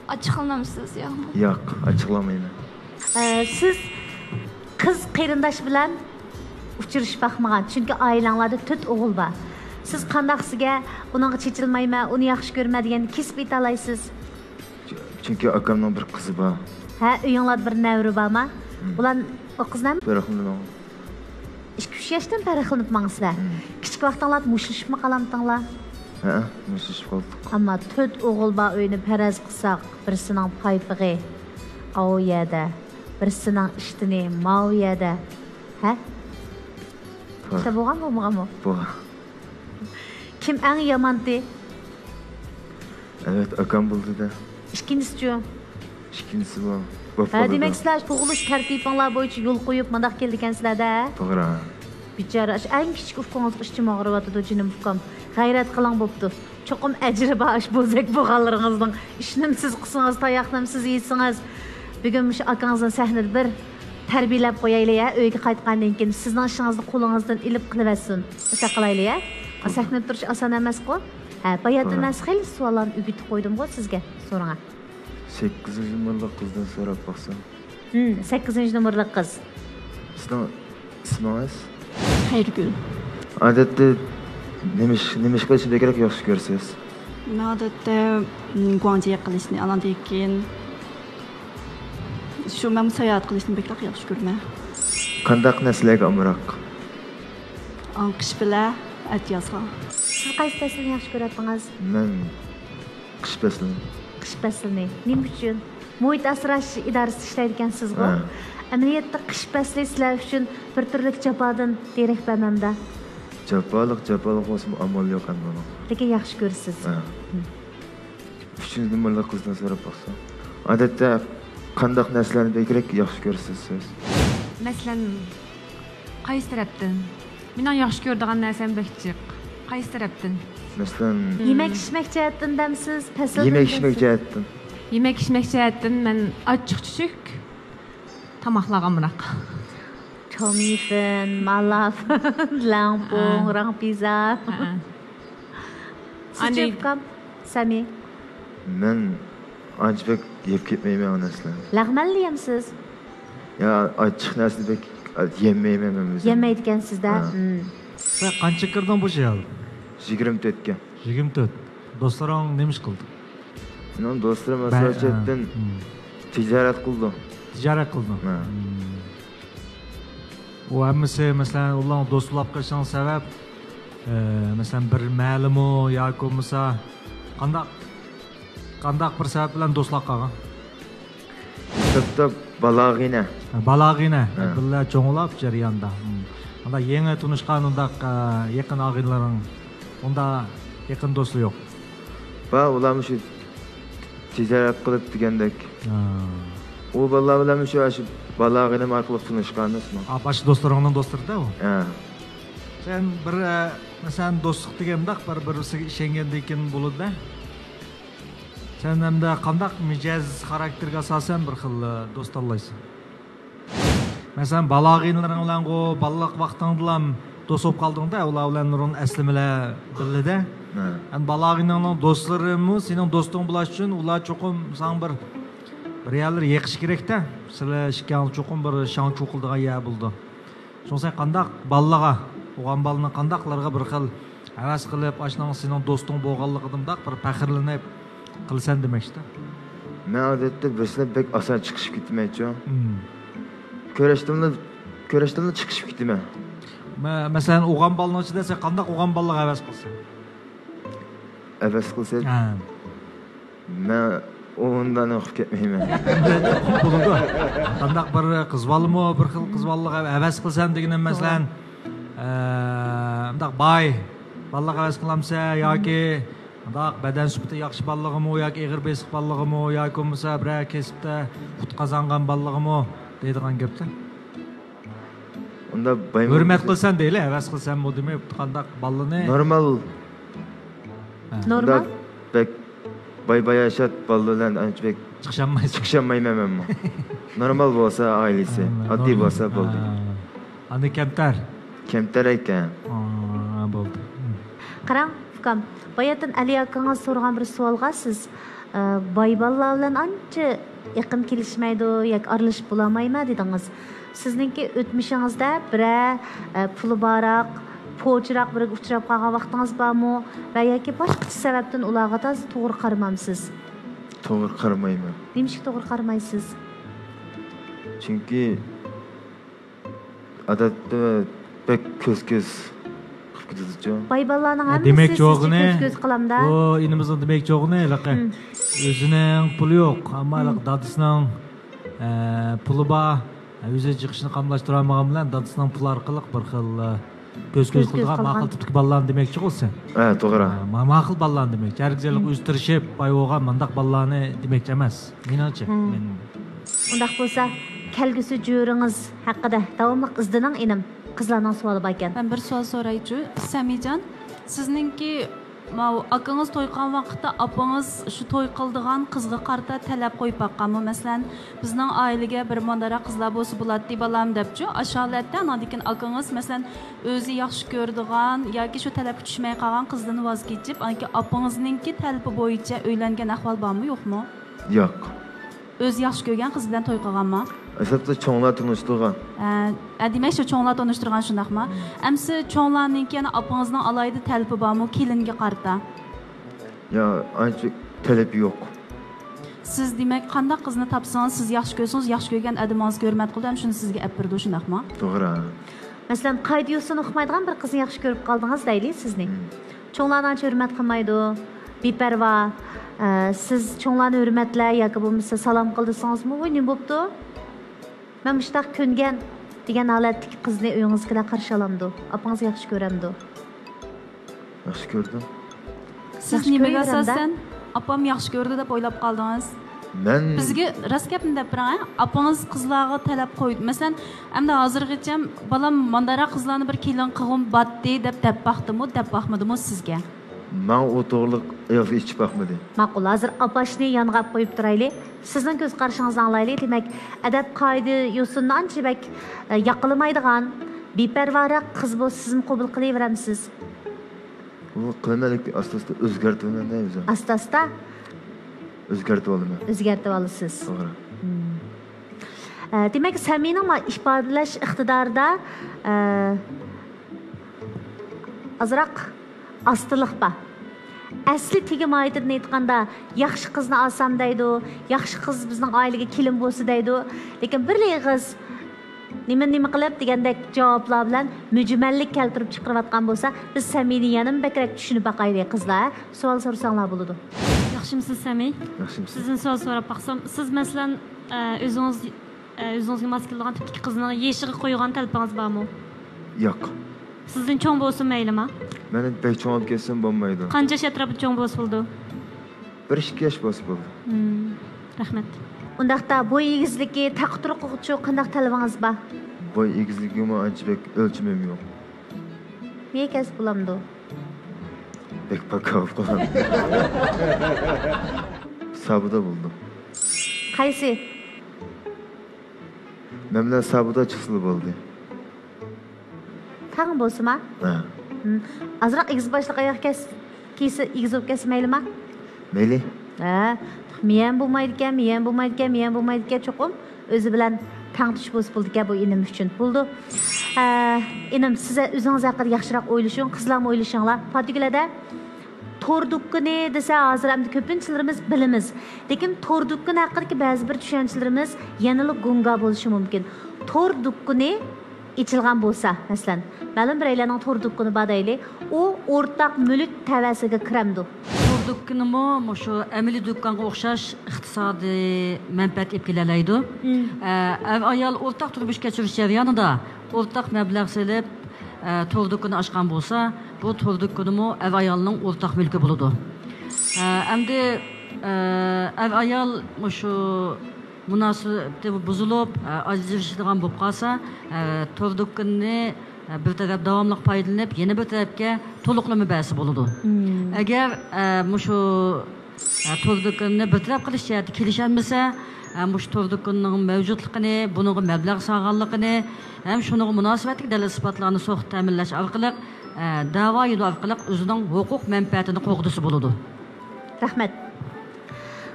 ئاچچىقلىنامسىز ياقمۇ؟ ياق، ئاچچىقلانمايمەن. ئە، سىز قىز قېرىنداش بىلەن ئۇچرىشىپ باقمىغان، چۈنكى ئائىلەڭلاردا تۆت ئوغۇل بار. سىز قانداقسىگە ئۇنىڭغا چېچىلمايمەن، ئۇنى ياخشى كۆرىمەن دېگەننى كېسىپ ئېيتالايسىز؟ چۈنكى ئاكامنىڭ بىر قىزى بار. ھە، ئۆيۈڭلاردا بىر نەۋرە بارما؟ ئۇلار، ئۇ قىز نەم؟ پەرقلىنىپ ماڭىدۇ. ئىككى، ئۈچ ياشتىن پەرقلىنىپ ماڭىسىلەر. كىچىك ۋاقتىڭلاردا مۇشتلىشىپمۇ قالامتىڭلار؟ ھە، مۇشتلىشىپ قالدۇق. ئەمما تۆت ئوغۇل بار ئۆينى پەرەز قىلساق، بىرسىنىڭ پايپىقى ئاۋۇ يەردە، بىرسىنىڭ ئىشتىنى ماۋۇ يەردە. ھە؟ بار. شۇنداق بولغان، بولمىغانمۇ؟ بولغان. كىم ئەڭ يامانتى؟ ئەلۋەتتە، ئاكام بولدى-دە. ئىككىنچىسىچۇ؟ ئىككىنچىسى بۇ. ھە، دېمەك، سىلەر تۇغۇلۇش تەرتىپىڭلار بويىچە يول قويۇپ، مۇنداق كېلىدىكەنسىلەر-دە. توغرا. بىچارە، ئاشۇ ئەڭ كىچىك ئۇكىڭىزغا ئىچىم ئاغرىۋاتىدۇ، جېنىم ئۇكام. غەيرەت قىلىڭ بوپتۇ. چوقۇم ئەجرى بار ئاشۇ بوزەك بولغانلىرىڭىزنىڭ. ئىشنىمۇ سىز قىلسىڭىز، تاياقنىمۇ سىز يېسىڭىز. بۈگۈن مۇشۇ ئاكىڭىزنى سەھنىدە بىر تەربىيەلەپ قويايلى، ھە، ئۆيگە قايتقاندىن كېيىن سىزنىڭ ئىشىڭىزنى قولىڭىزدىن ئېلىپ قىلىۋەتسۇن. ئاشۇنداق قىلايلى، ھە؟ سەھنىدە تۇرۇش ئاسان ئەمەسقۇ. ھە، باياتىن مەن خېلى سوئاللارنى ئۆگىتىپ قويدۇمغۇ سىزگە، سورىڭا. سەككىزىنچى نومۇرلۇق قىزدىن سوراپ باقسام. ھىم، سەككىزىنچى نومۇرلۇق قىز. سىزنىڭ ئىسمىڭىز؟ خەيرىگۈل. ئادەتتە نېمە ئىش، نېمە ئىش قىلىشنى بەكرەك ياخشى كۆرىسىز؟ مەن ئادەتتە، م، گۇاڭجى قىلىشنى، ئاناندىن كېيىن شۇ مەن ساياھەت قىلىشنى بەكرەك ياخشى كۆرىمەن. قانداق نەرسىلەرگە ئامراق؟ ئاڭ قىش بىلەن ئەتىيازغا. سىز قايسى پەسىلنى ياخشى كۆرەتتىڭىز؟ مەن قىش پەسلىنى. قىش پەسلىنى. نېمە ئۈچۈن؟ مۇھىت ئاسراش ئىدارىسىدە ئىشلەيدىكەنسىزغۇ؟ ھە. ئەمەلىيەتتە قىش پەسلى سىلەر ئۈچۈن بىر تۈرلۈك جاپادىن دېرەك بەرمەمدە؟ جاپالىق، جاپالىق بولسىمۇ ئامال يوق ئەمدى ئۇنىڭ. لېكىن ياخشى كۆرىسىز. ھە. ھىم. ئۈچىنچى نومۇرلۇق قىزدىن سوراپ باقسا. ئادەتتە قانداق نەرسىلەرنى بەكرەك ياخشى كۆرىسىز سىز؟ مەسىلەن، قايسى تەرەپتىن؟ مېنىڭ ياخشى كۆرىدىغان نەرسەم بەك جىق. قايسى تەرەپتىن؟ مەسىلەن، يېمەك ئىچمەك جەھەتتىن دەمسىز، پەسىلدىن يېمەك ئىچمەك دەمسىز؟ جەھەتتىن. يېمەك ئىچمەك جەھەتتىن مەن ئاچچىق چۈچۈك تاماقلارغا ئامراق. چاۋمىفېن، مالافېن، لەڭپۇڭ، ھە. راڭپىزا. ھە. سىزچۇ، ئۇكام؟ سەمى؟ مەن ئانچە بەك يەپ كەتمەيمەن ئۇ نەرسىلەرنى. لەغمەنلا يەمسىز؟ يا، ئاچچىق نەرسىنى بەك يەممەيمەن مەن ئۆزۈم. يەممەيدىكەنسىز-دە. ھە. ھىم. سەن قانچە كىردىڭ بۇ يىل؟ يىگىرمە تۆتكە. يىگىرمە تۆت. دوستلىرىڭ نېمە ئىش قىلدى؟ مېنىڭ دوستلىرىم بە-، ئاساسىيەتتىن ھە. ھىم. تىجارەت قىلىدۇ. تىجارەت قىلىدۇ. ھە. ھىم. ئۇ ھەممىسى، مەسىلەن، ئۇلارنىڭ دوست بولۇپ قېلىشىنىڭ سەۋەب، ئە، مەسىلەن، بىر مەھەللىمۇ ياكى بولمىسا قانداق، قانداق بىر سەۋەب بىلەن دوستلاپ قالغان؟ مەكتەپتە بالاغىنە. ھە، بالاغىنە. ھە. بىللە چوڭلاپ جەرياندا. ھىم. ئۇنداق يېڭى تونۇشقان ئۇنداق، ئە، يېقىن ئاغىنىلىرىڭ، ئۇنداق يېقىن دوستلار يوق؟ بار، ئۇلارمۇ شۇ تىجارەت قىلىپ دېگەندەك. ھا. ئۇ بالىلار بىلەن شۇ، شۇ بالاغىنىم ئارقىلىق تونۇشقان ئەمەسمۇ؟ ئا، باشقا دوستلىرىڭنىڭ دوستلىرىدا ئۇ؟ ھە. سەن بىر، ئە، مەسىلەن، دوستلۇق دېگەنداق بىر، بىرسىگە ئىشەنگەندىن كېيىن بولىدۇ-دە. سەن ئەمدى قانداق مىجەز، خاراكتېرگە ئاساسەن بىر خىل، ئە، دوست تاللايسەن؟ مەسىلەن، بالاغىنىلىرىڭ بىلەنغۇ بالىلىق ۋاقتىڭدىلا دوست بولۇپ قالدىڭ-دە، ئۇلار بىلەن نۇرغۇن ئەسلىمىلەر بىللىدە. ھە. ئەمدى بالاغىنىڭنىڭ دوستلىرىمۇ سېنىڭ دوستۇڭ بولۇش ئۈچۈن ئۇلار چوقۇم ساڭا بىر، بىر يەرلەر يېقىش كېرەك-دە. سىلەر ئىككىڭلار چوقۇم بىر شاڭ-چۇ قىلىدىغان يەر بولىدۇ. شۇڭا سەن قانداق بالىلارغا، ئوغان بالىنىڭ قانداقلىرىغا بىر خىل ھەۋەس قىلىپ، ئاشۇنىڭ سېنىڭ دوستۇڭ بولغانلىقىدا مۇنداق بىر پەخىرلىنىپ قىلىسەن دېمەكچىدە. مەن ئادەتتە بىرسىنى بەك ئاسان چىقىشىپ كېتىمەنچۇ. مم. كۆرۈشتۈملا، كۆرۈشتۈملا چىقىشىپ كېتىمەن. مە-، مەسىلەن، ئوغان بالىنىڭ ئىچىدە سەن قانداق ئوغان بالىلارغا ھەۋەس قىلىسەن؟ ھەۋەس قىلسا، ھە. مەن ئۇنداق قىلىپ كەتمەيمەن. بولىدۇ. قانداق بىر قىز بالىمۇ، بىر خىل قىز بالىلارغا ھەۋەس قىلسەن دېگىنىم، مەسىلەن، ئە، مۇنداق باي بالىلارغا ھەۋەس قىلامسەن ياكى مۇنداق بەدەن سۈپىتى ياخشى بالىلىرىمۇ ياكى ئېغىر بېسىق بالىلىرىمۇ ياكى بولمىسا بىرەر كەسىپتە ئۇتۇق قازانغان بالىلىرىمۇ دەيدىغان گەپتە. ئۇنداق بايمۇ-، ھۆرمەت قىلسەن دەيلى، ھەۋەس قىلسەنمۇ دېمەي، قانداق بالىنى. نورمال. ھە. نورمال؟ ئۇنداق بەك باي-باياشات بالىلار بىلەن ئانچە بەك چىقىشالمايسەن. چىقىشالمايمەن مەنمۇ. نورمال بولسا ئائىلىسى، ھە، ئاددىي نورمال. بولسا بولدى. ھە. ئاندىن كەمتەر؟ كەمتەر ئىكەن. ھە، بولدى. قاراڭ، ئۇكام، باياتىن ئەلى ئاكىڭىز سورىغان بىر سوئالغا سىز، ئە، باي بالىلار بىلەن ئانچە ئېقىم كېلىشمەيدۇ ياكى ئارىلىشىپ بولالمايمەن دېدىڭىز. سىزنىڭكى ئۆتمۈشىڭىزدە بىرەر، ئە، پۇلى بارراق، پوچىراق بىرىگە ئۇچراپ قالغان ۋاقتىڭىز بارمۇ؟ ۋە ياكى باشقىچە سەۋەبتىن ئۇلارغا تازا توغرا قارىمامسىز؟ توغرا قارىمايمەن. نېمىشقا توغرا قارىمايسىز؟ چۈنكى ئادەتتە بەك كۆز-كۆز قىلىپ كېتىدۇچۇ. باي بالىلارنىڭ ھەممىسى سىزچە كۆز-كۆز قىلامدا. بۇ ئىنىمىزنىڭ دېمەكچى بولغىنى ھېلىقى ئۆزىنىڭ پۇلى يوق، ئەمما ھېلىقى دادىسىنىڭ پۇلى بار. ئۆزى جىقىشىنى قاملاشتۇرالمىغان بىلەن دادىسىنىڭ پۇلى ئارقىلىق بىر خىل كۆز كۆز قىلىدىغان ماقۇل تىپتىكى بالىلارنى دېمەكچىغۇ سەن. ھە، توغرا. ماقۇل بالىلارنى دېمەكچى. ھەرگىز ئۆزى تىرىشىپ باي بولغان مانداق بالىلارنى دېمەكچى ئەمەس. مېنىڭچە. مەن. ئۇنداق بولسا، كەلگۈسى جۆرىڭىز ھەققىدە داۋاملىق ئىزدىنىڭ ئىنىم. قىزلارنىڭ سوئالى باركەن. مەن بىر سوئال سورايچۇ، سەمىجان، سىزنىڭكى ماۋۇ ئاكىڭىز توي قىلغان ۋاقىتتا ئاپىڭىز شۇ توي قىلىدىغان قىزغا قارىتا تەلەپ قويۇپ باققانمۇ؟ مەسىلەن، بىزنىڭ ئائىلىگە بىر مۇنداقراق قىزلار بولسا بولاتتى بالام دەپچۇ، ئاشۇ ھالەتتە ئاندىن كېيىن ئاكىڭىز مەسىلەن ئۆزى ياخشى كۆرىدىغان ياكى شۇ تەلەپكە چۈشمەي قالغان قىزدىن ۋاز كېچىپ ئاندىن كېيىن ئاپىڭىزنىڭكى تەلىپى بويىچە ئۆيلەنگەن ئەھۋال بارمۇ يوقمۇ؟ ياق. ئۆزى ياخشى كۆرگەن قىز بىلەن توي قىلغانما؟ ئەسلىدە چوڭلار تونۇشتۇرغان. ھە، دېمەك شۇ چوڭلار تونۇشتۇرغان شۇنداقما؟ ئەمسە چوڭلارنىڭكى يەنە ئاپىڭىزنىڭ ئالاھىدە تەلىپى بارمۇ كېلىنگە قارىتا؟ يا، ئانچە تەلىپى يوق. سىز دېمەك قانداق قىزنى تاپسىڭىز سىز ياخشى كۆرسىڭىز ياخشى كۆرگەن ئادىمىڭىزگە ھۆرمەت قىلىدۇ ھەم شۇنى سىزگە ئەپ بېرىدۇ شۇنداقما؟ توغرا. مەسىلەن، قائىدە يوسۇنى ئۇقمايدىغان بىر قىزنى ياخشى كۆرۈپ قالدىڭىز دەيلى سىزنى. چوڭلارنى ئانچە ھۆرمەت قىلمايدۇ، بىپەرۋا. ئە، سىز چوڭلارنى ھۆرمەتلە ياكى بولمىسا سالام قىل دېسىڭىزمۇ، ۋوي نېمە بوپتۇ؟ مەن مۇشۇنداق كۆنگەن دېگەن ھالەتتىكى قىزنى ئۆيىڭىزدىكىلەر قارشى ئالامدۇ؟ ئاپىڭىز ياخشى كۆرەمدۇ؟ ياخشى كۆردۈم. سىز نېمىگە ئاساسەن ئاپام ياخشى كۆرىدۇ دەپ ئويلاپ قالدىڭىز؟ مەن بىزگە راست گەپنى دەپ بېرىڭ، ئاپىڭىز قىزلارغا تەلەپ قويدى. مەسىلەن، ئەمدى ھازىرغىچە بالام مانداقراق قىزلارنى بىر كېلىن قىلغۇم باتتى دەپ دەپ باقتىمۇ، دەپ باقمىدىمۇ سىزگە؟ ماڭا ئۇ توغرىلىق ئېغىز ئېچىپ باقمىدى. ماقۇل، ھازىر ئاپاشنى يانغا قويۇپ تۇرايلى. سىزنىڭ كۆز قارىشىڭىزنى ئاڭلايلى. دېمەك، ئەدەپ قائىدە يوسۇننى ئانچە بەك ياقلىمايدىغان، بىپەرۋاراق قىز بولسا سىزمۇ قوبۇل قىلىۋېرەمسىز؟ بۇ قىلىمەن، لېكىن ئاستا-ئاستا ئۆزگەرتىۋېلىمەن ئۆزۈم. ئاستا-ئاستا؟ ئۆزگەرتىۋالىمەن. ئۆزگەرتىۋالىسىز. توغرا. ئە، دېمەك، سەمىينىڭ ما ئىپادىلەش ئىقتىدارىدا، ئە، ئازراق ئاستىلىق بار. ئەسلى تېگى ماھىيىتىدىن ئېيتقاندا، ياخشى قىزنى ئالسام دەيدۇ، ياخشى قىز بىزنىڭ ئائىلىگە كېلىن بولسا دەيدۇ. لېكىن بىر ئېغىز نېمە نېمە قىلىپ دېگەندەك جاۋابلار بىلەن مۈجمەللىك كەلتۈرۈپ چىقىرىۋاتقان بولسا، بىز سەمىينى يەنىمۇ بەكرەك چۈشىنىپ باقايلى، قىزلار. سوئال سورىساڭلار بولىدۇ. ياخشىمۇسىز سەمىي؟ ياخشىمۇسىز؟ سىزدىن سوئال سوراپ باقسام، سىز مەسىلەن، ئۆزىڭىز ئۆزىڭىزگە ماس كېلىدىغان تىپتىكى قىزنىڭ يېشىغا قويغان تەلىپىڭىز بارمۇ؟ ياق. سىزدىن چوڭ بولسا مەيلىما؟ مەندىن بەك چوڭ بولۇپ كەتسىمۇ بولمايدۇ. قانچە ياش ئەتراپىدا چوڭ بولسا بولىدۇ؟ بىر ئىككى ياش بولسا بولىدۇ. رەھمەت. ئۇنداقتا بوي ئېگىزلىكى، تەققە تۇرۇقىغىچۇ قانداق تەلىپىڭىز بار؟ بوي ئېگىزلىكىمۇ ئانچە بەك ئۆلچىمىم يوق. نېگە كەلسە بولامدۇ؟ بەك پاكا بولۇپ قالدىم. سابىدا بولدۇم. قايسى؟ مەن بىلەن سابىدا چىقسىلا بولدى. تەڭ بولسىما؟ ھە. ئازراق ئېگىز باشلىق ئاياغ كەس كىيسە ئېگىز بولۇپ كەتسە مەيلىما؟ مەيلى. ھە، مىيەم بولمايدىكەن، مىيەم بولمايدىكەن، مىيەم بولمايدىكەن، چوقۇم ئۆزى بىلەن تەڭتۇش بولسا بولىدىكەن بۇ ئىنىم ئۈچۈن. بولىدۇ. ھە، ئىنىم، سىز ئۆزىڭىز ھەققىدە ياخشىراق ئويلىشىڭ، قىزلارمۇ ئويلىشىڭلار. پاتىگۈلەدە تور دۇكىنى دېسە، ھازىر ئەمدى كۆپىنچىلىرىمىز بىلىمىز. لېكىن تور دۇكىنى ھەققىدىكى بەزى بىر چۈشەنچىلىرىمىز يەنىلا گۇڭگا بولۇشى مۇمكىن. تور دۇكىنى ئېچىلغان بولسا، مەسىلەن، مەلۇم بىرەيلەننىڭ تور دۇكىنى بار دەيلى، ئۇ ئورتاق مۈلۈك تەۋەسىگە كىرەمدۇ؟ تور دۇكىنىمۇ مۇشۇ ئەمەلىي دۇكانغا ئوخشاش ئىقتىسادىي مەنپەئەت ئېلىپ كېلەلەيدۇ. ئە، ئەر-ئايال ئورتاق تۇرمۇش كەچۈرۈش جەريانىدا ئورتاق مەبلەغ سېلىپ، ئە، تور دۇكىنى ئاچقان بولسا، بۇ تور دۇكىنىمۇ ئەر-ئايالنىڭ ئورتاق مۈلكى بولىدۇ. ئە، ئەمدى، ئە، ئەر-ئايال مۇشۇ مۇناسىۋىتى بۇزۇلۇپ، ئاجرىشىدىغان بولۇپ قالسا، تور دۇكىنىنى بىر تەرەپ داۋاملىق پايدىلىنىپ، يەنە بىر تەرەپكە تولۇقلىما بەرسە بولىدۇ. ئەگەر مۇشۇ تور دۇكىنىنى بىر تەرەپ قىلىش جەھەتتە كېلىشەلمىسە، مۇشۇ تور دۇكىنىنىڭ مەۋجۇتلۇقىنى، بۇنىڭغا مەبلەغ سالغانلىقىنى ھەم شۇنىڭغا مۇناسىۋەتلىك دەلىل-ئىسپاتلارنى سوختا تەمىنلەش ئارقىلىق، دەۋا يولى ئارقىلىق ئۆزىنىڭ ھوقۇق مەنپەئەتىنى قوغدىسا بولىدۇ. رەھمەت.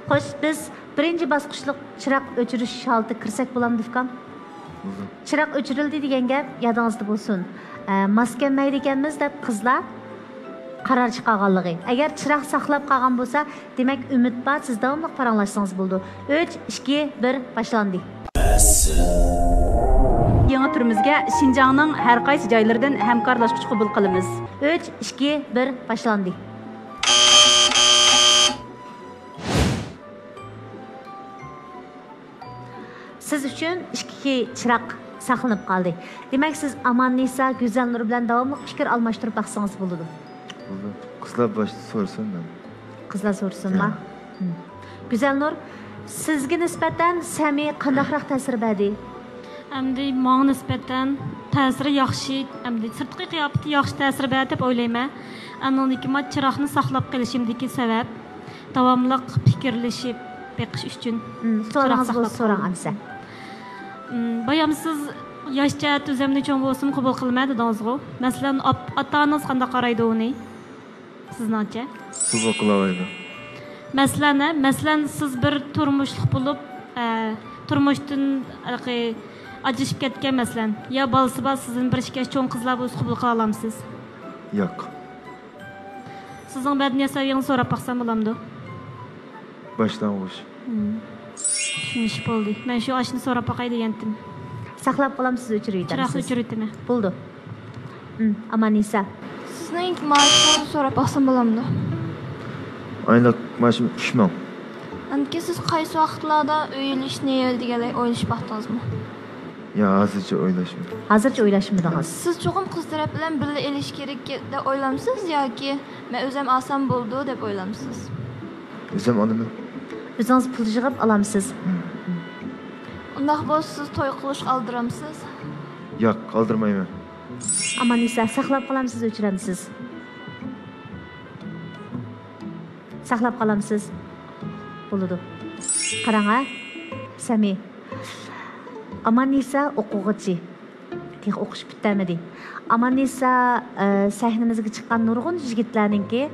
خوش، بىز بىرىنچى باسقۇچلۇق چىراغ ئۆچۈرۈش ھالىتىگە كىرسەك بولامدۇ، ئۇكام؟ چىراغ ئۆچۈرۈلدى دېگەن گەپ يادىڭىزدا بولسۇن. ئە، ماس كەلمەيدىكەنمىز دەپ قىزلار قارار چىقارغانلىقى. ئەگەر چىراغ ساقلاپ قالغان بولسا، دېمەك، ئۈمىد بار، سىز داۋاملىق پاراڭلاشسىڭىز بولىدۇ. ئۈچ، ئىككى، بىر، باشلاندى. يېڭى تۈرىمىزگە شىنجاڭنىڭ ھەر قايسى جايلىرىدىن ھەمكارلاشقۇچى قوبۇل قىلىمىز. ئۈچ، ئىككى، بىر، باشلاندى. سىز ئۈچۈن ئىككى چىراغ ساقلىنىپ قالدى. دېمەك، سىز ئاماننىسا گۈزەلنۇر بىلەن داۋاملىق پىكىر ئالماشتۇرۇپ باقسىڭىز بولىدۇ. بولدى. قىزلار باشتا سورىسۇن مەن. قىزلار سورىسۇنما؟ ھە. ھىم. گۈزەلنۇر، سىزگە نىسبەتەن سەمى قانداقراق تەسىر بەردى؟ ئەمدى ماڭا نىسبەتەن تەسىرى ياخشى، ئەمدى سىرتقى قىياپىتى ياخشى تەسىر بەردى دەپ ئويلايمەن. ئاندىن كېيىن مانا چىراغنى ساقلاپ قېلىشىمدىكى سەۋەب، داۋاملىق پىكىرلىشىپ بېقىش ئۈچۈن. ھىم، سوئالىڭىز بولسا سوراڭ ئەمسە. ھىم، بايام سىز ياش جەھەتتە ئۆزۈمنى چوڭ بولسىمۇ قوبۇل قىلىمەن دېدىڭىزغۇ. مەسىلەن، ئاپ-، ئاتا-ئانىڭىز قانداق قارايدۇ ئۇنى؟ سىزنىڭچە؟ قوبۇل قىلالايدۇ. مەسىلەن، ھە؟ مەسىلەن، سىز بىر تۇرمۇشلۇق بولۇپ، ئە، تۇرمۇشتىن ھېلىقى ئاجرىشىپ كەتكەن، مەسىلەن، يا بالىسى بار، سىزدىن بىر ئىككى ياش چوڭ قىزلار بولسا قوبۇل قىلالايسىز؟ ياق. سىزنىڭ مەدەنىيەت سەۋىيەڭىزنى سوراپ باقسام بولامدۇ؟ باشلانغۇچ. ھىم. چۈشىنىشىپ بولدى. مەن شۇ ئاشۇنى سوراپ باقاي دېگەنتىم. ساقلاپ قالامسىز، ئۆچۈرۈۋېتەمسىز؟ چىراغنى ئۆچۈرۈۋېتىمەن. بولدى. ھىم، ئاماننىسا. سىزنىڭ مائاشىڭىزنى سوراپ باقسام بولامدۇ؟ ئايلىق مائاشىم ئۈچ مىڭ. ئاندىكىن سىز قايسى ۋاقىتلاردا ئۆي ئېلىشنى دېگەنلەي ئويلىشىپ باقتىڭىزمۇ؟ يا، ھازىرچە ئويلاشمىدىم. ھازىرچە ئويلاشمىدىڭىز. سىز چوقۇم قىز تەرەپ بىلەن بىللە ئېلىش كېرەك دەپ ئويلامسىز ياكى مەن ئۆزۈم ئالسام بولىدۇ دەپ ئويلامسىز؟ ئۆزۈم ئالىمەن. ئۆزىڭىز پۇل يىغىپ ئالامسىز؟ ھىم. ئۇنداق بولسا سىز توي قىلىشقا ئالدىرامسىز؟ ياق، ئالدىرمايمەن. ئاماننىسا، ساقلاپ قالامسىز، ئۆچۈرەمسىز؟ ساقلاپ قالامسىز؟ بولىدۇ. قاراڭ ھە، سەمى. ئاماننىسا ئوقۇغۇچى. تېخى ئوقۇش پۈتتۈرمىدى. ئاماننىسا، ئە، سەھنىمىزگە چىققان نۇرغۇن يىگىتلەرنىڭكى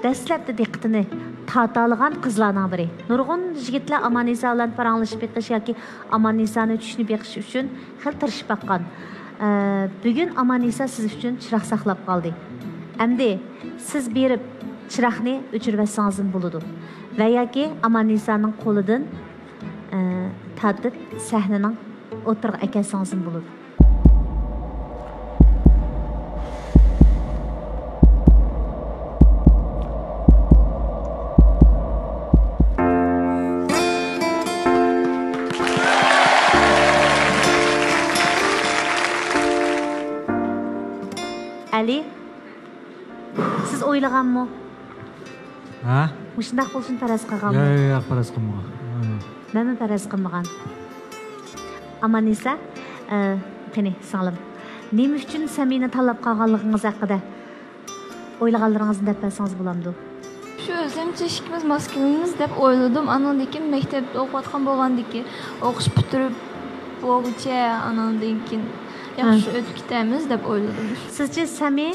دەسلەپتە دىققىتىنى تارتالىغان قىزلارنىڭ بىرى. نۇرغۇن يىگىتلەر ئاماننىسا بىلەن پاراڭلىشىپ بېقىش ياكى ئاماننىسانى چۈشىنىپ بېقىش ئۈچۈن خېلى تىرىشىپ باققان. ئە، بۈگۈن ئاماننىسا سىز ئۈچۈن چىراغ ساقلاپ قالدى. ئەمدى سىز بېرىپ چىراغنى ئۆچۈرۈۋەتسىڭىزمۇ بولىدۇ. ۋە ياكى ئاماننىسانىڭ قولىدىن، ئە، تارتىپ سەھنىنىڭ ئوتتۇرىغا ئەكەلسىڭىزمۇ بولىدۇ. ئەلى، سىز ئويلىغانمۇ؟ ھە؟ مۇشۇنداق بولۇشىنى پەرەز قىلغانمۇ؟ ياق، ياق، ياق، پەرەز قىلمىغان. مەنمۇ پەرەز قىلمىغان. ئاماننىسا، ئە، قېنى، سىڭلىم، نېمە ئۈچۈن سەمىنى تاللاپ قالغانلىقىڭىز ھەققىدە ئويلىغانلىرىڭىزنى دەپ بەرسىڭىز بولامدۇ؟ شۇ ئۆزۈمچە ئىككىمىز ماس كېلىمىز دەپ ئويلىدىم. ئانىڭدىن كېيىن مەكتەپتە ئوقۇۋاتقان بولغاندىن كېيىن، ئوقۇش پۈتتۈرۈپ بولغۇچە، ئانىڭدىن كېيىن ياخشى ھە. ئۆتۈپ كېتەرمىز دەپ ئويلىدىم. سىزچە سەمى،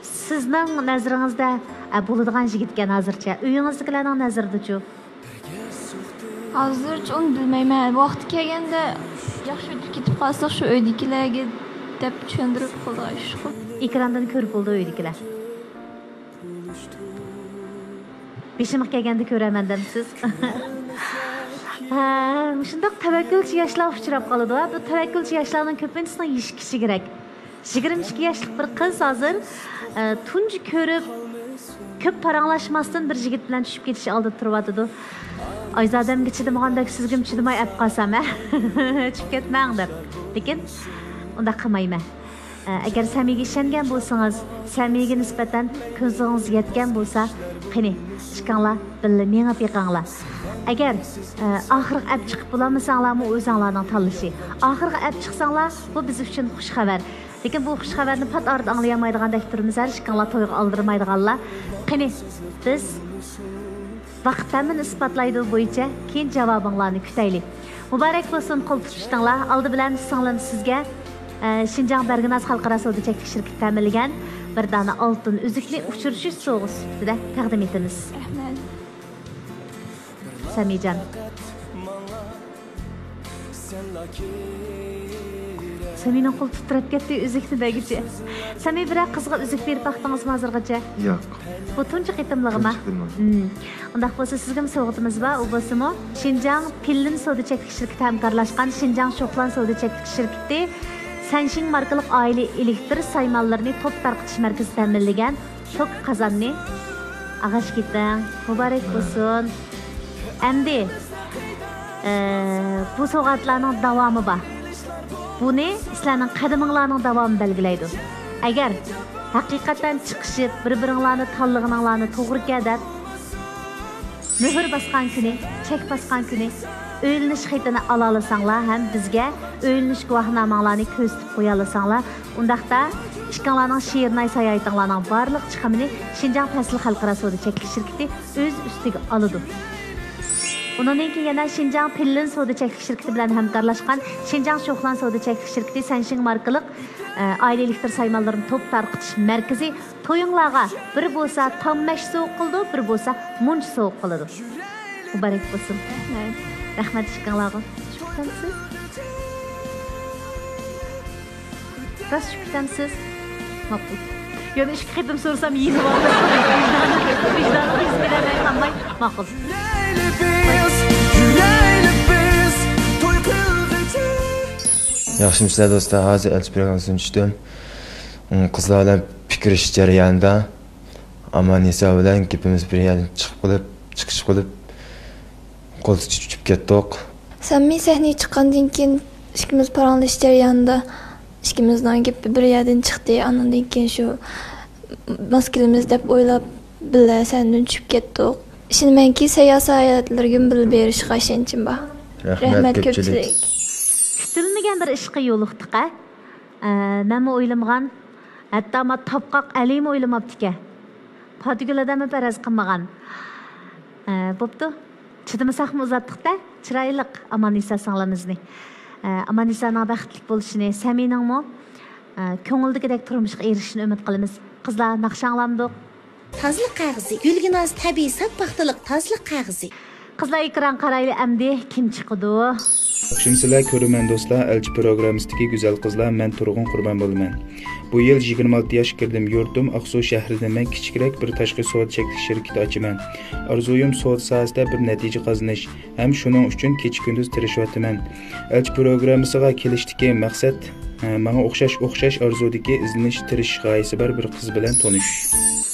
سىزنىڭ نەزىرىڭىزدە، ئە، بولىدىغان يىگىتكەن ھازىرچە. ئۆيىڭىزدىكىلەرنىڭ نەزىرىدىچۇ؟ ھازىرچە ئۇنى بىلمەيمەن. ۋاقتى كەلگەندە ياخشى ئۆتۈپ كېتىپ قالساق، شۇ ئۆيدىكىلەرگە دەپ چۈشەندۈرۈپ قىلىدىغان ئىش. ئېكراندىن كۆرۈپ بولىدۇ ئۆيدىكىلەر. بېشىمغا كەلگەندە كۆرەرمەن دەمسىز؟ ھە، مۇشۇنداق تەۋەككۈلچى ياشلار ئۇچراپ قالىدۇ. بۇ تەۋەككۈلچى ياشلارنىڭ كۆپىنچىسىنىڭ يېشى كىچىكرەك. يىگىرمە ئىككى ياشلىق بىر قىز ھازىر، ئە، تۇنجى كۆرۈپ، كۆپ پاراڭلاشماستىن بىر يىگىت بىلەن چۈشۈپ كېتىش ئالدىدا تۇرۇۋاتىدۇ. ئايزادەمگە چىدىمىغاندەك سىزگىمۇ چىدىماي ئەپ قالسام، ھە؟ چۈشۈپ كەتمەڭ دەپ. لېكىن ئۇنداق قىلمايمەن. ئە، ئەگەر سەمىگە ئىشەنگەن بولسىڭىز، سەمىگە نىسبەتەن كۆزىڭىز يەتكەن بولسا، قېنى، ئىككىڭلار بىللە مېڭىپ بېقىڭلار. ئەگەر، ئە، ئاخىرغا ئەپ چىقىپ بولالمىساڭلارمۇ ئۆزۈڭلارنىڭ تاللىشى. ئاخىرغا ئەپ چىقساڭلار، بۇ بىز ئۈچۈن خۇش خەۋەر. لېكىن بۇ خۇش خەۋەرنى پات ئارىدا ئاڭلىيالمايدىغاندەك تۇرىمىز، ھەر ئىككىڭلار تويغا ئالدىرمايدىغانلار. قېنى، بىز ۋاقىت ھەممىنى ئىسپاتلايدۇ بويىچە كېيىن جاۋابىڭلارنى كۈتەيلى. مۇبارەك بولسۇن قول تۇتۇشۇڭلار. ئالدى بىلەن سىڭلىم سىزگە، ئە، شىنجاڭ بەرگىناز خەلقئارا سودا چەكلىك شىركىتى تەمىنلىگەن بىر دانە ئالتۇن ئۈزۈكنى ئۇچرىشىش سوۋغىسى سۈپىتىدە تەقدىم ئېتىمىز. رەھمەت. سەمىجان. سەمىنىڭ قولى تىترەپ كەتتى ئۈزۈكنى دېگۈچە. سەمىي، بىرەر قىزغا ئۈزۈك بېرىپ باقتىڭىزمۇ ھازىرغىچە؟ ياق. بۇ تۇنجى قېتىملىقىما؟ تۇنجى قېتىم. مم. ئۇنداق بولسا سىزگىمۇ سوۋغىتىمىز بار. ئۇ بولسىمۇ شىنجاڭ پىللىن سودا چەكلىك شىركىتى ھەمكارلاشقان شىنجاڭ شوخلان سودا چەكلىك شىركىتى سەنشىڭ ماركىلىق ئائىلە ئېلېكتر سايمانلىرىنى توك تارقىتىش مەركىزى تەمىنلىگەن توك قازاننى. ئاغاش كېتىڭ. مۇبارەك بولسۇن. ئەمدى، ئە، بۇ سوۋغاتلارنىڭ داۋامى بار. بۇنى سىلەرنىڭ قەدىمىڭلارنىڭ داۋامى بەلگىلەيدۇ. ئەگەر ھەقىقەتەن چىقىشىپ، بىر-بىرىڭلارنى تاللىغىنىڭلارنى توغرا ئىكەن دەپ، مۆھۈر باسقان كۈنى، چەك باسقان كۈنى ئۆيلىنىش خېتىنى ئالالىساڭلار ھەم بىزگە ئۆيلىنىش گۇۋاھنامەڭلارنى كۆرسىتىپ قويالىساڭلار، ئۇنداقتا ئىككىڭلارنىڭ شېرىن ئاي ساياھىتىڭلارنىڭ بارلىق چىقىمىنى شىنجاڭ پەسىل خەلقئارا سودا چەكلىك شىركىتى ئۆز ئۈستىگە ئالىدۇ. ئۇنىڭدىن كېيىن يەنە شىنجاڭ پىللىن سودا چەكلىك شىركىتى بىلەن ھەمكارلاشقان شىنجاڭ شوخلان سودا چەكلىك شىركىتى سەنشىڭ ماركىلىق، ئە، ئائىلە ئېلېكتر سايمانلىرىنى توك تارقىتىش مەركىزى تويۇڭلارغا بىر بولسا تاممەش سوۋغا قىلىدۇ، بىر بولسا مۇنچ سوۋغا قىلىدۇ. مۇبارەك بولسۇن. رەھمەت. رەھمەت ئىككىڭلارغا. چۈشۈپ كېتەمسىز؟ راست چۈشۈپ كېتەمسىز؟ ماقۇل. يەنە ئىككى قېتىم سورىسام يېنىۋالدى. ۋىجدانى، ۋىجدانى ھېس قىلالماي قالماي. ماقۇل. كۈلەيلى بىز، كۈلەيلى بىز، توي قىلغىچە. ياخشىمۇسىلەر دوستلار؟ ھازىر ئەلچى پروگراممىسىنى چۈشتۈم. قىزلار بىلەن پىكىرلىشىش جەريانىدا ئاماننىسا بىلەن گېپىمىز بىر يەردىن چىقىپ قېلىپ، چىقىشىپ قېلىپ، قول تۇتۇشۇپ كەتتۇق. سەمىي سەھنىگە چىققاندىن كېيىن ئىككىمىز پاراڭلىشىش جەريانىدا ئىككىمىزنىڭ گېپى بىر يەردىن چىقتى. ئاندىن كېيىن شۇ ماس كېلىمىز دەپ ئويلاپ، بىللە سەھنىدىن چۈشۈپ كەتتۇق. ئىشىنىمەنكى، سەييار ساياھەتلىرىگىمۇ بىللە بېرىشقا ئىشەنچىم بار. رەھمەت، رەھمەت كۆپچىلىك. كۆپچىلىك. كۈتۈلمىگەن بىر ئىشقا يولۇقتۇق-ھە. ئە، مەنمۇ ئويلىمىغان، ھەتتا ما تاپقاق ئەلىمۇ ئويلىماپتىكەن. پاتىگۈل ھەدەممۇ پەرەز قىلمىغان. ئە، بوپتۇ. چىدىمىساقمۇ ئۇزاتتۇق-دە، چىرايلىق ئاماننىسا سىڭلىمىزنى. ئە، ئاماننىسانىڭ بەختلىك بولۇشىنى، سەمىينىڭمۇ، ئە، كۆڭۈلدىكىدەك تۇرمۇشقا ئېرىشىشىنى ئۈمىد قىلىمىز. قىزلار، ناخشا ئاڭلامدۇق؟ تازىلىق قەغىزى. گۈلگىناز تەبىئىي ساپ پاختىلىق تازىلىق قەغىزى. قىزلار، ئېكران قارايلى ئەمدى، كىم چىقىدۇ؟ ياخشىمۇسىلەر كۆرۈرمەن دوستلار؟ ئەلچى پروگراممىسىدىكى گۈزەل قىزلار، مەن تۇرغۇن قۇربان بولىمەن. بۇ يىل يىگىرمە ئالتە ياشقا كىردىم. يۇرتۇم ئاقسۇ شەھىرىدە. مەن كىچىكرەك بىر تاشقى سودا چەكلىك شىركىتى ئاچىمەن. ئارزۇيۇم سودا ساھەسىدە بىر نەتىجە قازىنىش ھەم شۇنىڭ ئۈچۈن كېچە-كۈندۈز تىرىشىۋاتىمەن. ئەلچى پروگراممىسىغا كېلىشتىكى مەقسەت، ھە، ماڭا ئوخشاش، ئوخشاش ئارزۇدىكى ئىزدىنىش، تىرىشىش غايىسى بار بىر قىز بىلەن تونۇشۇش.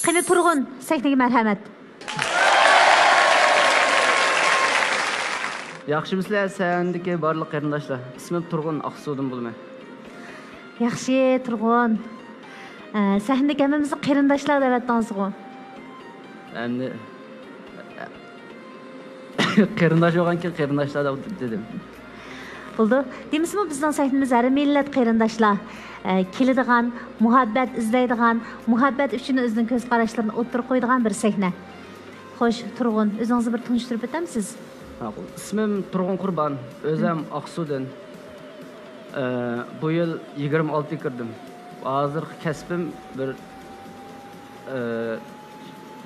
قېنى تۇرغۇن، سەھنىگە مەرھەمەت. ياخشىمۇسىلەر سەھنىدىكى بارلىق قېرىنداشلار؟ ئىسمىم تۇرغۇن، ئاقسۇدىن بولىمەن. ياخشى، تۇرغۇن. ئە، سەھنىدىكى ھەممىمىزنى قېرىنداشلار دەۋەتتىڭىزغۇ؟ ئەمدى، قېرىنداش بولغانكىن قېرىنداشلار دەپ دېدىم. بولىدۇ. دېمىسىمۇ بىزنىڭ سەھنىمىز ھەر مىللەت قېرىنداشلار، ئە، كېلىدىغان، مۇھەببەت ئىزدەيدىغان، مۇھەببەت ئۈچۈن ئۆزىنىڭ كۆز قاراشلىرىنى ئوتتۇرىغا قويىدىغان بىر سەھنە. خوش، تۇرغۇن، ئۆزىڭىزنى بىر تونۇشتۇرۇپ ئۆتەمسىز؟ ماقۇل. ئىسمىم تۇرغۇن قۇربان، ئۆزەم ئاقسۇدىن. ئە، بۇ يىل يىگىرمە ئالتىگە كىردىم. ھازىرقى كەسپىم بىر، ئە،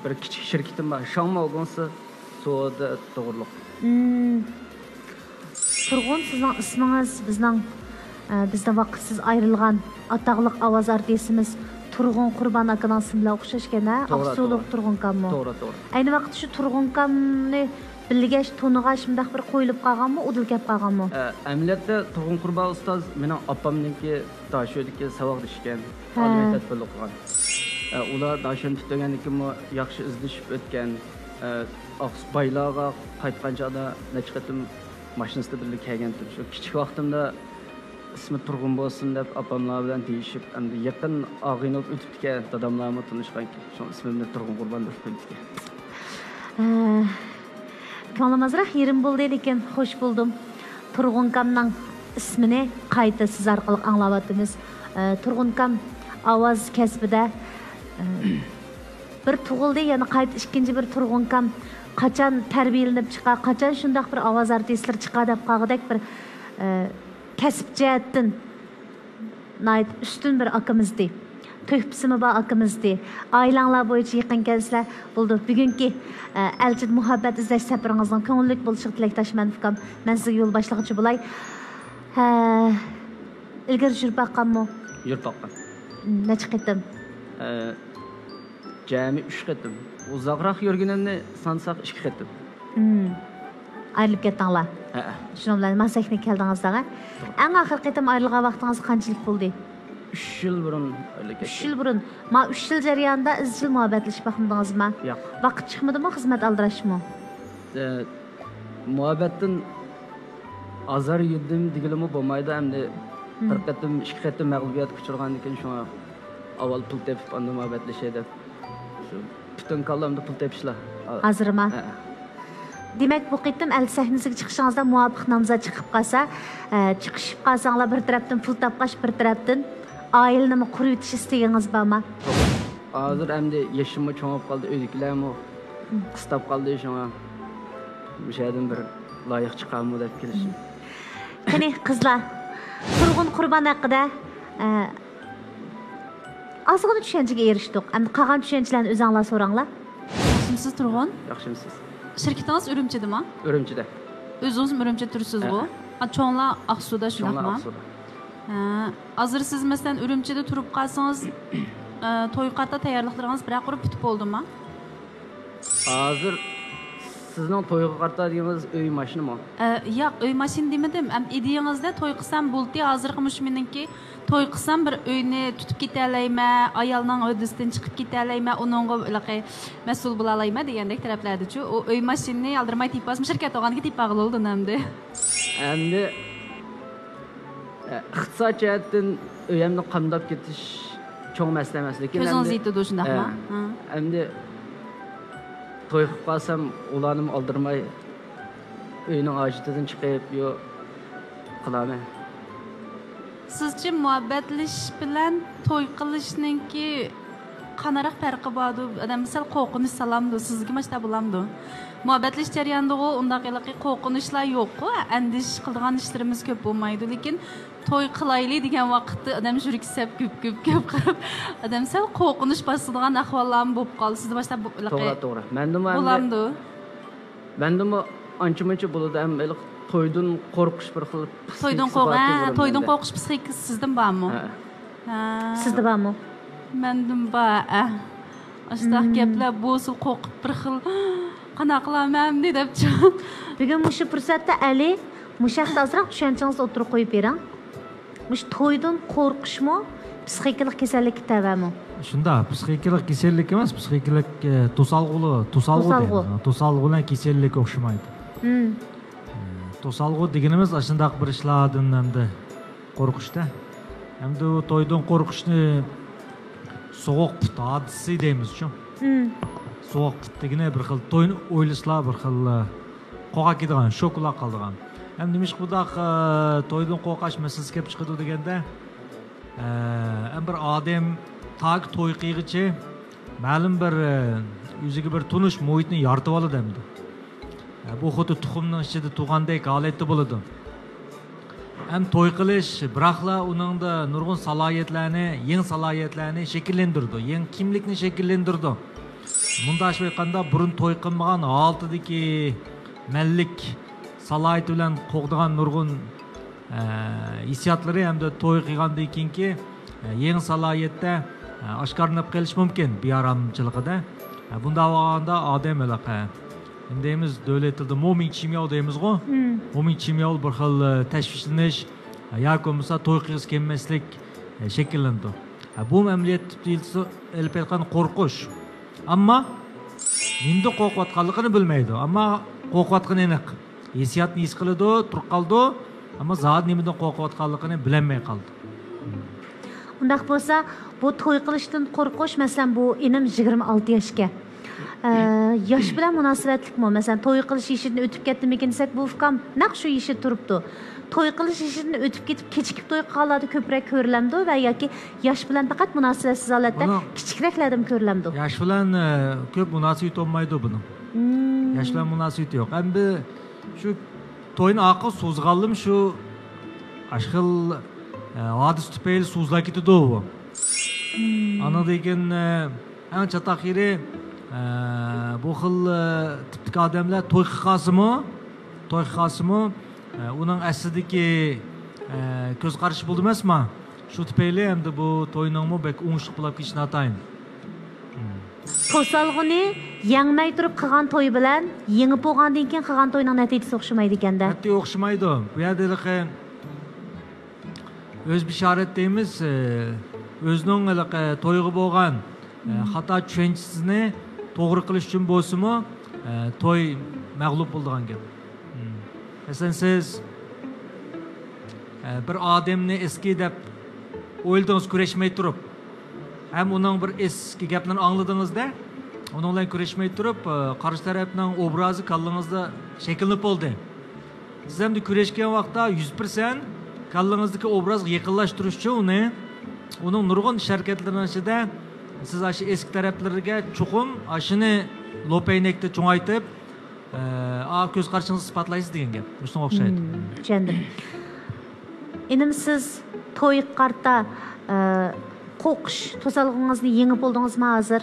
بىر كىچىك شىركىتىم بار، شاڭما گۇڭسى سودا توغرۇلۇق. مم. تۇرغۇن، سىزنىڭ ئىسمىڭىز بىزنىڭ، ئە، بىزدىن ۋاقىتسىز ئايرىلغان ئاتاقلىق ئاۋاز ئارتىسىمىز تۇرغۇن قۇربان ئاكىنىڭ ئىسمى بىلەن ئوخشاش ئىكەن-ھە؟ توغرا، ئاقسۇلۇق توغرا. تۇرغۇنكاممۇ؟ توغرا، توغرا. ئەينى ۋاقىتتا شۇ تۇرغۇنكامنى بىلگەچ، تونۇغاچ، مۇنداق بىر قويۇلۇپ قالغانمۇ، ئۇدۇل كەپ قالغانمۇ؟ ئە، ئەمەلىيەتتە تۇرغۇن قۇربان ئۇستاز مېنىڭ ئاپامنىڭكى داشۆدىكى ساۋاقدىشى ئىكەن. ھە. ئالىي مەكتەپ بىللە ئوقۇغان. ئە، ئۇلار داشۆنى پۈتتۈرگەندىن كېيىنمۇ ياخشى ئىزدىشىپ ئۆتكەن. ئە، ئاقسۇ بايلارغا قايتقان چاغدا نەچچە قېتىم ماشىنىسىدا بىللە كەلگەنتىم. شۇ كىچىك ۋاقتىمدا ئىسمى تۇرغۇن بولسۇن دەپ ئاپاملار بىلەن دېيىشىپ، ئەمدى يېقىن ئاغىنە بولۇپ ئۆتۈپتىكەن، داداملارمۇ تونۇشقانكەن. شۇڭا ئىسمىمنى تۇرغۇن قۇربان دەپ قويۇپتىكەن. ھە، كۆڭلۈم ئازراق يېرىم بولدى، لېكىن خوش بولدۇم. تۇرغۇنكامنىڭ ئىسمىنى قايتا سىز ئارقىلىق ئاڭلاۋاتىمىز. ئە، تۇرغۇنكام ئاۋاز كەسپىدە، ئە، بىر تۇغۇلدى، يەنە قايتا ئىككىنچى بىر تۇرغۇنكام قاچان تەربىيەلىنىپ چىقار، قاچان شۇنداق بىر ئاۋاز ئارتىسلىرى چىقار دەپ قالغۇدەك بىر، ئە، كەسىپ جەھەتتىن ناھايىتى ئۈستۈن بىر ئاكىمىزدى. تۆھپىسىمۇ بار ئاكىمىزدى. ئائىلەڭلار بويىچە يېقىن كەلسىلەر بولىدۇ. بۈگۈنكى، ئە، ئەلچىدە مۇھەببەت ئىزدەش سەپىرىڭىزنىڭ كۆڭۈللۈك بولۇشىغا تىلەكداشمەن، ئۇكام. مەن سىزگە يول باشلىغۇچى بولاي. ھە، ئىلگىرى يۈرۈپ باققانمۇ؟ يۈرۈپ باققان. نەچچە قېتىم؟ ئە، جەمئىي ئۈچ قېتىم. ئۇزاقراق يۈرگىنىمنى سانىساق ئىككى قېتىم. ئايرىلىپ كەتتىڭلار؟ ھەئە. شۇنىڭ بىلەن مانا سەھنىگە كەلدىڭىز دەڭە. ئەڭ ئاخىرقى قېتىم ئايرىلغان ۋاقتىڭىز قانچىلىك بولدى؟ ئۈچ يىل بۇرۇن ئايرىلىپ كەتتىم. ئۈچ يىل بۇرۇن. ما ئۈچ يىل جەريانىدا ئىزچىل مۇھەببەتلىشىپ باقمىدىڭىزما؟ ياق. ۋاقىت چىقمىدىمۇ خىزمەت ئالدىراشمۇ؟ ئە، مۇھەببەتتىن ئازار يېدىم دېگىلىمۇ بولمايدۇ، ئەمدى بىر قېتىم، ئىككى قېتىم مەغلۇبىيەتكە ئۇچرىغاندىن كېيىن، شۇڭا ئاۋۋال پۇل تېپىپ، ئاندىن مۇھەببەتلىشەي دەپ، شۇ پۈتۈن كاللامدا پۇل تېپىشلا. ھازىرما؟ ھەئە. دېمەك، بۇ قېتىم ئەل سەھنىسىگە چىقىشىڭىزدا مۇۋاپىق نامزات چىقىپ قالسا، ئە، چىقىشىپ قالساڭلار، بىر تەرەپتىن پۇل تاپقاچ، بىر تەرەپتىن ئائىلىنىمۇ قۇرۇۋېتىش ئىستىكىڭىز بارما؟ ھازىر ئەمدى يېشىممۇ چوڭىيىپ قالدى، ئۆيدىكىلەرمۇ قىستاپ قالدى، شۇڭا مۇشۇ يەردىن بىر لايىق چىقارمۇ دەپ كېلىشتىم. قېنى، قىزلار، تۇرغۇن قۇربان ھەققىدە، ئە، ئازغىنە چۈشەنچىگە ئېرىشتۇق. ئەمدى قالغان چۈشەنچىلەرنى ئۆزۈڭلار سوراڭلار. ياخشىمسىز، تۇرغۇن؟ ياخشىمسىز؟ شىركىتىڭىز ئۈرۈمچىدىما؟ ئۈرۈمچىدە. ئۆزىڭىزمۇ ئۈرۈمچىدە تۇرىسىزغۇ؟ ھە. ئا، چوڭلار ئاقسۇدا، چوڭلار شۇنداقما؟ ئاقسۇدا. ھە. ھازىر سىز، مەسىلەن، ئۈرۈمچىدە تۇرۇپ قالسىڭىز، ئە، تويغا قارىتا تەييارلىقلىرىڭىز بىرەر قۇر پۈتۈپ بولدىما؟ ھازىر سىزنىڭ تويغا قارىتا دېگىنىڭىز ئۆي، ماشىنىمۇ؟ ئە، ياق، ئۆي، ماشىنا دېمىدىم. ئەم، ئىدىيىڭىزدە توي قىلسام بولدى، ھازىرقى مۇشۇ مېنىڭكى، توي قىلسام بىر ئۆينى تۇتۇپ كېتەلەيمەن، ئايالنىڭ ھۆددىسىدىن چىقىپ كېتەلەيمەن، ئۇنىڭغا ھېلىقى مەسئۇل بولالايمەن دېگەندەك تەرەپلەردىچۇ. ئۇ ئۆي، ماشىنىنى ئالدىرىماي تېپىپ ئالسا، شىركەت بولغاندىكىن تېپىپ ئالغىلى بولىدۇ ئەمدى. ئەمدى ئىقتىساد جەھەتتىن ئۆيەمنى قامداپ كېتىش چوڭ مەسىلە ئەمەس، لېكىن كۆزىڭىز ئەمدى، يېتىدۇ، شۇنداقما؟ ئە، ھە. ئەمدى توي قىلىپ قالسام، ئۇلارنىمۇ ئالدىرىماي، ئۆينىڭ ھاجىتىدىن چىقىپ، يو، قىلارمەن. سىزچە مۇھەببەتلىشىش بىلەن توي قىلىشنىڭكى قاناراق پەرقى باردۇ؟ ئادەم سەل قورقۇنچ سالامدۇ؟ سىزگە ماشتا بولامدۇ؟ مۇھەببەتلىشىش جەريانىدىغۇ ئۇنداق ھېلىقى قورقۇنچلار يوققۇ، ئەندىشە قىلىدىغان ئىشلىرىمىز كۆپ بولمايدۇ. لېكىن توي قىلايلى دېگەن ۋاقىتتا ئادەم يۈرىكى سەپ گۈپ، گۈپ، گۈپ قىلىپ، ئادەم سەل قورقۇنچ باسىدىغان ئەھۋاللارمۇ بولۇپ قالدى. سىزدە ماشتا بۇ-، ھېلىقى توغرا، توغرا. مەندىمۇ ئەمدى بولامدۇ؟ مەندىمۇ ئانچە-مۇنچە بولىدۇ، ئەمما ھېلىقى تويدىن قورقۇش بىر خىل تويدىن پسىخىكىسى قورق-، بار ھە، تويدىن مەندە. قورقۇش پسىخىكىسى سىزدىن بارمۇ؟ ھە. ھە. سىزدە بارمۇ؟ مەندىن بار، ھە. ئاشۇنداق مم. گەپلەر بولسا قورقۇپ بىر خىل، قانداق قىلارمەن ئەمدى دەپچۇ. بۈگۈن مۇشۇ پۇرسەتتە ئەلى، مۇشۇ ھەقتە ئازراق چۈشەنچىڭىزنى ئوتتۇرىغا قويۇپ بېرىڭ. مۇشۇ تويدىن قورقۇشمۇ پسىخىكىلىق كېسەللىككە تەۋەمۇ؟ شۇنداق، پسىخىكىلىق كېسەللىك ئەمەس، پسىخىكىلىق، ئە، توسالغۇلۇ-، توسالغۇ توسالغۇ. دەيمىز. توسالغۇ بىلەن كېسەللىك ئوخشىمايدۇ. مم. ئە، توسالغۇ دېگىنىمىز ئاشۇنداق بىر ئىشلاردىن ئەمدى قورقۇشتا. ئەمدى ئۇ تويدىن قورقۇشنى سوغۇق پۇت ھادىسىسى دەيمىزچۇ. مم. سوغۇق پۇت دېگىنى بىر خىل توينى ئويلىسىلا بىر خىل، ئە، قورقۇپ كېتىدىغان، شوكلا قالىدىغان. ھەم نېمىشقا بۇنداق، ئە، تويدىن قورقاش مەسىلىسى كېلىپ چىقىدۇ دېگەندە، ئە، ھەم بىر ئادەم تاكى توي قىلغىچە مەلۇم بىر، ئە، ئۆزىگە بىر تونۇش مۇھىتنى يارىتىۋالىدۇ ئەمدى. ئە، بۇ خۇددى تۇخۇمنىڭ ئىچىدە تۇغاندەك ھالەتتە بولىدۇ. ھەم توي قىلىش، بىراقلا ئۇنىڭدا نۇرغۇن سالاھىيەتلەرنى، يېڭى سالاھىيەتلەرنى شەكىللەندۈرىدۇ، يېڭى كىملىكنى شەكىللەندۈرىدۇ. مۇنداق ئېيتقاندا، بۇرۇن توي قىلمىغان ھالىتىدىكى مەنلىك سالاھىيىتى بىلەن قوغدىغان نۇرغۇن، ئە، ھېسسىياتلىرى ھەمدە توي قىلغاندىن كېيىنكى، ئە، يېڭى سالاھىيەتتە، ئە، ئاشكارىلىنىپ قېلىشى مۇمكىن بىئارامچىلىقىدا. ئە، بۇنداق بولغاندا ئادەم ھېلىقى، ئە، دەيمىز، دۆلەت تىلىدا مومىڭ چىمياۋ دەيمىزغۇ. مم. مومىڭ چىمياۋ بىر خىل، ئە، تەشۋىشلىنىش، ئە، ياكى بولمىسا توي قىلغۇسى كەلمەسلىك، ئە، شەكىللىنىدۇ. ئە، بۇمۇ ئەمەلىيەتتە ئېلىپ ئېيتقان قورقۇش. ئەمما نېمىدىن قورقۇۋاتقانلىقىنى بىلمەيدۇ. ئەمما قورقۇۋاتقىنى ئېنىق. ھېسسىياتنى ھېس قىلىدۇ، تۇرۇپ قالىدۇ. ئەمما زادى نېمىدىن قورقۇۋاتقانلىقىنى بىلەلمەي قالىدۇ. ئۇنداق بولسا، بۇ توي قىلىشتىن قورقۇش، مەسىلەن، بۇ ئىنىم يىگىرمە ئالتە ياشكەن. ئە، ياش بىلەن مۇناسىۋەتلىكمۇ؟ مەسىلەن، توي قىلىش يېشىدىن ئۆتۈپ كەتتىمىكىن دېسەك، بۇ ئۇكام نەق شۇ يېشىدا تۇرۇپتۇ. توي قىلىش يېشىدىن ئۆتۈپ كېتىپ، كېچىكىپ توي قىلغانلاردا كۆپرەك كۆرۈلەمدۇ ۋە ياكى ياش بىلەن پەقەت مۇناسىۋەتسىز ھالەتتە بۇنىڭ كىچىكرەكلەردىمۇ كۆرۈلەمدۇ؟ ياش بىلەن، ئە، كۆپ مۇناسىۋىتى بولمايدۇ بۇنىڭ. مم. ياش بىلەن مۇناسىۋىتى يوق. ئەمدى شۇ توينى ئارقىغا سوزغانلىرىم شۇ ئاشۇ خىل، ئە، ھادىسە تۈپەيلى سوزۇلۇپ كېتىدۇ بۇ. مم. ئاندىن كېيىن، ئە، ئەڭ چاتاق يېرى، ئە، بۇ خىل، ئە، تىپتىكى ئادەملەر توي قىلىپ قالسىمۇ، توي قىلىپ قالسىمۇ، ئە، ئۇنىڭ ئەسلىدىكى ئە، كۆز قارىشى بولدى ئەمەسما؟ شۇ تۈپەيلى ئەمدى بۇ توينىڭمۇ بەك ئوڭۇشلۇق بولاپ كېتىشى ناتايىن. توسالغۇنى يەڭمەي تۇرۇپ قىلغان توي بىلەن يېڭىپ بولغاندىن كېيىن قىلغان توينىڭ نەتىجىسى ئوخشىمايدىكەن-دە. قەتئىي ئوخشىمايدۇ. بۇ يەردە ھېلىقى ئۆز بېشارەت دەيمىز، ئۆزىنىڭ ھېلىقى تويغا بولغان، ئە، خاتا چۈشەنچىسىنى توغرا قىلىش ئۈچۈن بولسىمۇ، ئە، توي مەغلۇپ بولىدىغان گەپ. مم. مەسىلەن، سىز، ئە، بىر ئادەمنى ئېسكى دەپ ئويلىدىڭىز كۈرەشمەي تۇرۇپ، ھەم ئۇنىڭ بىر ئېسكى گەپلىرىنى ئاڭلىدىڭىز-دە، ئۇنىڭ بىلەن كۈرەشمەي تۇرۇپ، ئە، قارشى تەرەپنىڭ ئوبرازى كاللىڭىزدا شەكىللىنىپ بولدى. سىز ئەمدى كۈرەشكەن ۋاقىتتا يۈز پىرسەنت كاللىڭىزدىكى ئوبرازغا يېقىنلاشتۇرۇش ئۈچۈن ئۇنى، ئۇنىڭ نۇرغۇن ئىش ھەرىكەتلىرىنىڭ ئىچىدە سىز ئاشۇ ئېسكى تەرەپلىرىگە چوقۇم ئاشۇنى لوپەينەكتە چوڭايتىپ، ئە، ئا، كۆز قارىشىڭىزنى ئىسپاتلايسىز دېگەن گەپ. مۇشۇنىڭغا ئوخشايدۇ. مم، چۈشەندىم. ئىنىم، سىز تويغا قارىتا، ئە، قورقۇش توسالغۇڭىزنى يېڭىپ بولدىڭىزمۇ ھازىر؟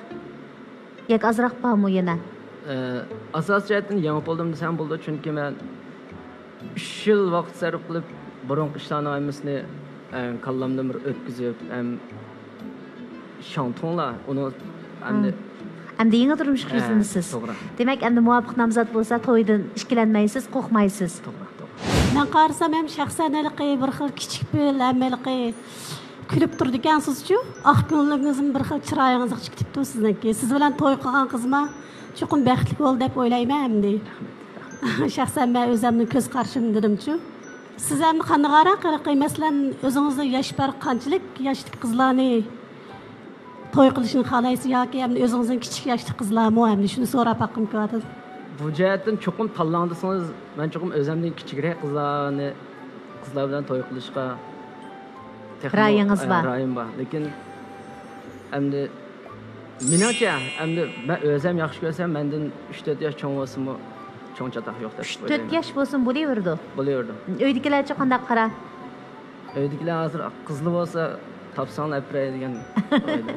ياكى ئازراق بارمۇ يەنە؟ ئە، ئاساسىي جەھەتتىن يېڭىپ بولدۇم دېسەم بولىدۇ، چۈنكى مەن ئۈچ يىل ۋاقىت سەرپ قىلىپ، بۇرۇنقى ئىشلارنىڭ ھەممىسىنى، ئە، كاللامدىن بىر ئۆتكۈزۈپ، ھەم شاڭتۇڭلا ئۇنى ئەمدى ھا. ئەمدى يېڭى تۇرمۇشقا ھە، يۈزلىنىسىز. توغرا. دېمەك، ئەمدى مۇۋاپىق نامزات بولسا، تويدىن ئىككىلەنمەيسىز، قورقمايسىز. توغرا، توغرا. مەن قارىسام ھەم شەخسەن ھېلىقى بىر خىل كىچىك پېئىل، ھەم ھېلىقى كۈلۈپ تۇرىدىكەنسىزچۇ؟ ئاق كۆڭلىكىڭىزمۇ بىر خىل چىرايىڭىزغا چىقىپ كېتىپتۇ سىزنىڭكى. سىز بىلەن توي قىلغان قىزما چوقۇم بەختلىك بولدى دەپ ئويلايمەن ئەمدى. شەخسەن مەن ئۆزەمنىڭ كۆز قارىشىمنى دېدىمچۇ. سىز ئەمدى قانداقراق ھېلىقى، مەسىلەن، ئۆزىڭىزنىڭ ياش پەرقى قانچىلىك ياشتىكى قىزلارنى توي قىلىشنى خالايسىز ياكى ئەمدى ئۆزىڭىزدىن كىچىك ياشتىكى قىزلارمۇ؟ ئەمدى شۇنى سوراپ باققۇم كېلىۋاتىدۇ. بۇ جەھەتتىن چوقۇم تاللاڭ دېسىڭىز، مەن چوقۇم ئۆزۈمدىن كىچىكرەك قىزلارنى، قىزلار بىلەن توي قىلىشقا تېخىمۇ، رايىڭىز ئە، بار. رايىم بار. لېكىن ئەمدى مېنىڭچە، ئەمدى مەن ئۆزۈم ياخشى كۆرسەم، مەندىن ئۈچ تۆت ياش چوڭ بولسىمۇ، چوڭ چاتاق يوق دەپ ئۈچ تۆت ئويلايمەن. ياش بولسىمۇ بولۇۋېرىدۇ. بولۇۋېرىدۇ. ئۆيدىكىلەرچە قانداق قارا؟ ئۆيدىكىلەر ھازىر قىزلا بولسا تاپساڭلار ئەپىرەي دېگەن ئويدا.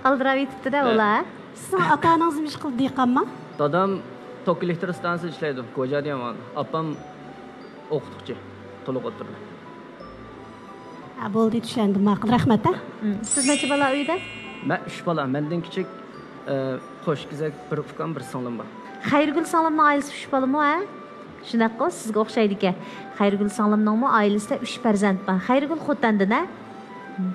ئالدىراپ يېتىپتۇ-دە ھە. ئۇلار. سىزنىڭ ئاتا-ئانىڭىزمۇ ئىشقىلىپ دېھقانما؟ دادام توك ئېلېكتر ئىستانسىسىدا ئىشلەيدۇ، گوجيا دېگەن ماھالدا. ئاپام ئوقۇتقۇچى، تولۇق ئوتتۇرىدا. ھە، بولدى، چۈشەندىم، ماقۇل، رەھمەت، ھە؟ مم. سىز نەچچە بالا ئۆيدە؟ مەن ئۈچ بالا، مەندىن كىچىك، ئە، قوش كېزەك بىر ئۇكام، بىر سىڭلىم بار. خەيرىگۈل سىڭلىمنىڭ ئائىلىسى ئۈچ بالىمۇ، ھە؟ شۇنداققۇ، سىزگە ئوخشايدىكەن. خەيرىگۈل سىڭلىمنىڭمۇ ئائىلىسىدە ئۈچ پەرزەنت بار. خەيرىگۈل خوتەندىن، ھە؟ مم.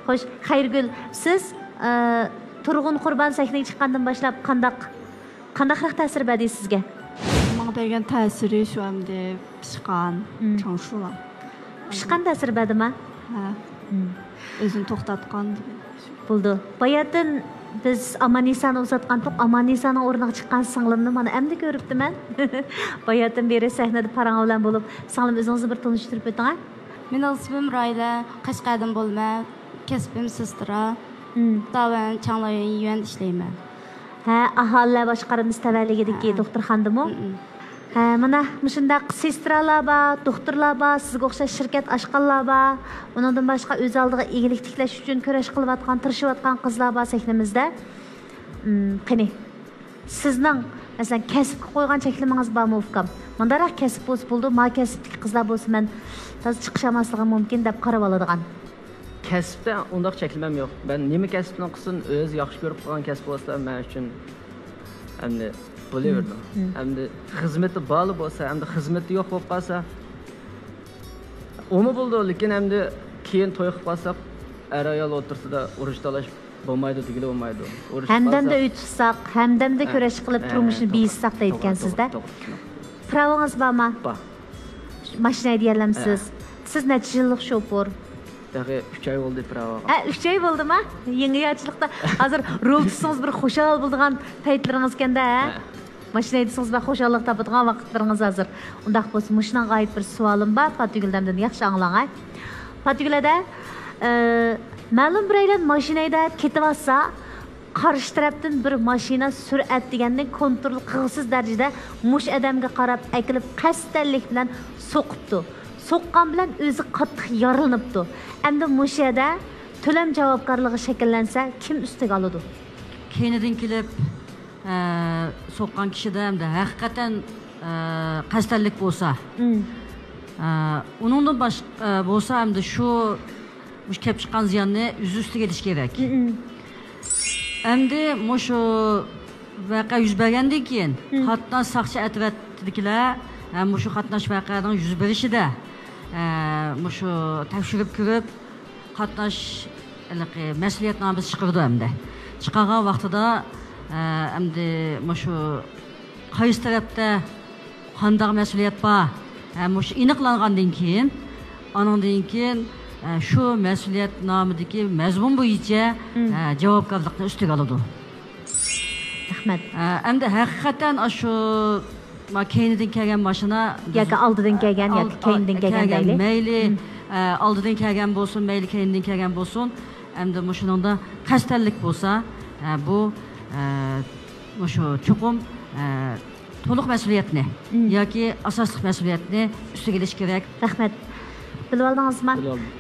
خوش، خەيرىگۈل، سىز، ئە، تۇرغۇن قۇربان سەھنىگە چىققاندىن باشلاپ قانداق قانداقراق تەسىر بەردى سىزگە؟ ماڭا بەرگەن تەسىرى شۇ ئەمدى پىشقان، مم. چاڭشۇلا. پىشقان تەسىر بەردىما؟ ھە. مم. ئۆزىنى توختاتقان. بولدى. باياتىن بىز ئاماننىسانى ئۇزاتقانتۇق، ئاماننىسانىڭ ئورنىغا چىققان سىڭلىمنى مانا ئەمدى كۆرۈپتىمەن. باياتىن بېرى سەھنىدە پاراڭ بىلەن بولۇپ، سىڭلىم ئۆزىڭىزنى بىر تونۇشتۇرۇپ ئۆتۈڭە. مېنىڭ ئىسمىم رايلە، قەشقەردىن بولىمەن، كەسپىم سېسترا، مم. تاۋەن چاڭلايۈەن يۈەن ئىشلەيمەن. ھە، ئاھالىلەر باشقارمىسى تەۋەلىكىدىكى ھە. دوختۇرخانىدىمۇ؟ مم. ھە، مانا مۇشۇنداق سېسترالار بار، دوختۇرلار بار، سىزگە ئوخشاش شىركەت ئاچقانلار بار. ئۇنىڭدىن باشقا ئۆز ئالدىغا ئىگىلىك تىكلەش ئۈچۈن كۈرەش قىلىۋاتقان، تىرىشىۋاتقان قىزلار بار سەھنىمىزدە. مم، قېنى، سىزنىڭ، مەسىلەن، كەسىپكە قويغان چەكلىمىڭىز بارمۇ، ئۇكام؟ مۇنداقراق كەسىپ بولسا بولىدۇ، ما كەسىپتىكى قىزلار بولسا مەن تازا چىقىشالماسلىقىم مۇمكىن دەپ قارىۋالىدىغان. كەسىپتە ئۇنداق چەكلىمەم يوق. مەن نېمە كەسىپنى قىلسۇن، ئۆزى ياخشى كۆرۈپ قىلغان كەسىپ بولسا، مەن ئۈچۈن ئەمدى بولۇۋېرىدۇ. مم، مم. ئەمدى خىزمىتى بارلا بولسا، ئەمدى خىزمىتى يوق بولۇپ قالسا، ئۇمۇ بولىدۇ، لېكىن ئەمدى كېيىن توي قىلىپ قالساق، ئەر-ئايال ئوتتۇرىسىدا ئۇرۇش-تالاش بولمايدۇ دېگىلى بولمايدۇ. ئۇرۇشۇپ ھەمدەمدە قالساق ئۆي تۇتساق، ھەمدەمدە ھە، كۈرەش قىلىپ ھە، تۇرمۇشنى توغرا، بېيىشساق توغرا، دەيدىكەنسىز-دە. توغرا، توغرا، توغرا. پىراۋىڭىز بارما؟ بار. ماشىنا ھەيدىيەلەمسىز؟ ھە. سىز نەچچە يىللىق شوپۇر؟ تېخى ئۈچ ئاي بولدى پىراۋىغا. ھە، ئۈچ ئاي بولدىما؟ يېڭى ياچلىقتا. ھازىر رول تۇتسىڭىز بىر خۇشال بولىدىغان پەيتلىرىڭىزكەن-دە، ھە؟ ھە. ماشىنا ھەيدىسىڭىز بەك خۇشاللىق تاپىدىغان ۋاقىتلىرىڭىز ھازىر. ئۇنداق بولسا، مۇشۇنىڭغا ئائىت بىر سوئالىم بار، پاتىگۈل ھەدەمدىن ياخشى ئاڭلاڭ، ھە. پاتىگۈل ھەدە، ئە، مەلۇم بىرەيلەن ماشىنا ھەيدەپ كېتىۋاتسا، قارشى تەرەپتىن بىر ماشىنا سۈرئەت دېگەننى كونترول قىلغۇسىز دەرىجىدە مۇشۇ ئادەمگە قاراپ ئەكېلىپ قەستەنلىك بىلەن سوقۇپتۇ. سوققان بىلەن ئۆزى قاتتىق يارىلىنىپتۇ. ئەمدى مۇشۇ يەردە تۆلەم جاۋابكارلىقى شەكىللەنسە، كىم ئۈستىگە ئالىدۇ؟ كەينىدىن كېلىپ، ئە، سوققان كىشىدە ئەمدى ھەقىقەتەن، ئە، قەستەنلىك بولسا، مم. ئە، ئۇنىڭدىن باشقا، ئە، بولسا ئەمدى شۇ، مۇشۇ كەپ چىققان زىياننى ئۆز ئۈستىگە ئېلىش كېرەك. مم. ئەمدى مۇشۇ ۋەقە يۈز بەرگەندىن كېيىن، مم، قاتناش ساقچى ئەترىتىدىكىلەر، ئە، مۇشۇ قاتناش ۋەقەنىڭ يۈز بېرىشىدە، ئە، مۇشۇ تەكشۈرۈپ كۆرۈپ، قاتناش ھېلىقى مەسئۇلىيەتنامىسى چىقىرىدۇ ئەمدى. چىقارغان ۋاقتىدا، ئە، ئەمدى مۇشۇ قايسى تەرەپتە قانداق مەسئۇلىيەت بار، ئە، مۇشۇ ئېنىقلانغاندىن كېيىن، ئانىڭدىن كېيىن، ئە، شۇ مەسئۇلىيەتنامىدىكى مەزمۇن بويىچە، مم، ئە، جاۋابكارلىقنى ئۈستىگە ئالىدۇ. رەھمەت. ئە، ئەمدى ھەقىقەتەن ئاشۇ ما-، كەينىدىن كەلگەن ماشىنا ياكى ئالدىدىن كەلگەن، ئال-، ياكى كەينىدىن كەلگەن كەلگەن دەيلى. مەيلى، مم، ئە، ئالدىدىن كەلگەن بولسۇن، مەيلى كەينىدىن كەلگەن بولسۇن، ئەمدى مۇشۇنىڭدا قەستەنلىك بولسا، ئە، بۇ، ئە، مۇشۇ چوقۇم، ئە، تولۇق مەسئۇلىيەتنى، مم، ياكى ئاساسلىق مەسئۇلىيەتنى ئۈستىگە ئېلىش كېرەك. رەھمەت. بىلىۋالدىڭىزما؟ بىلىۋالدىم.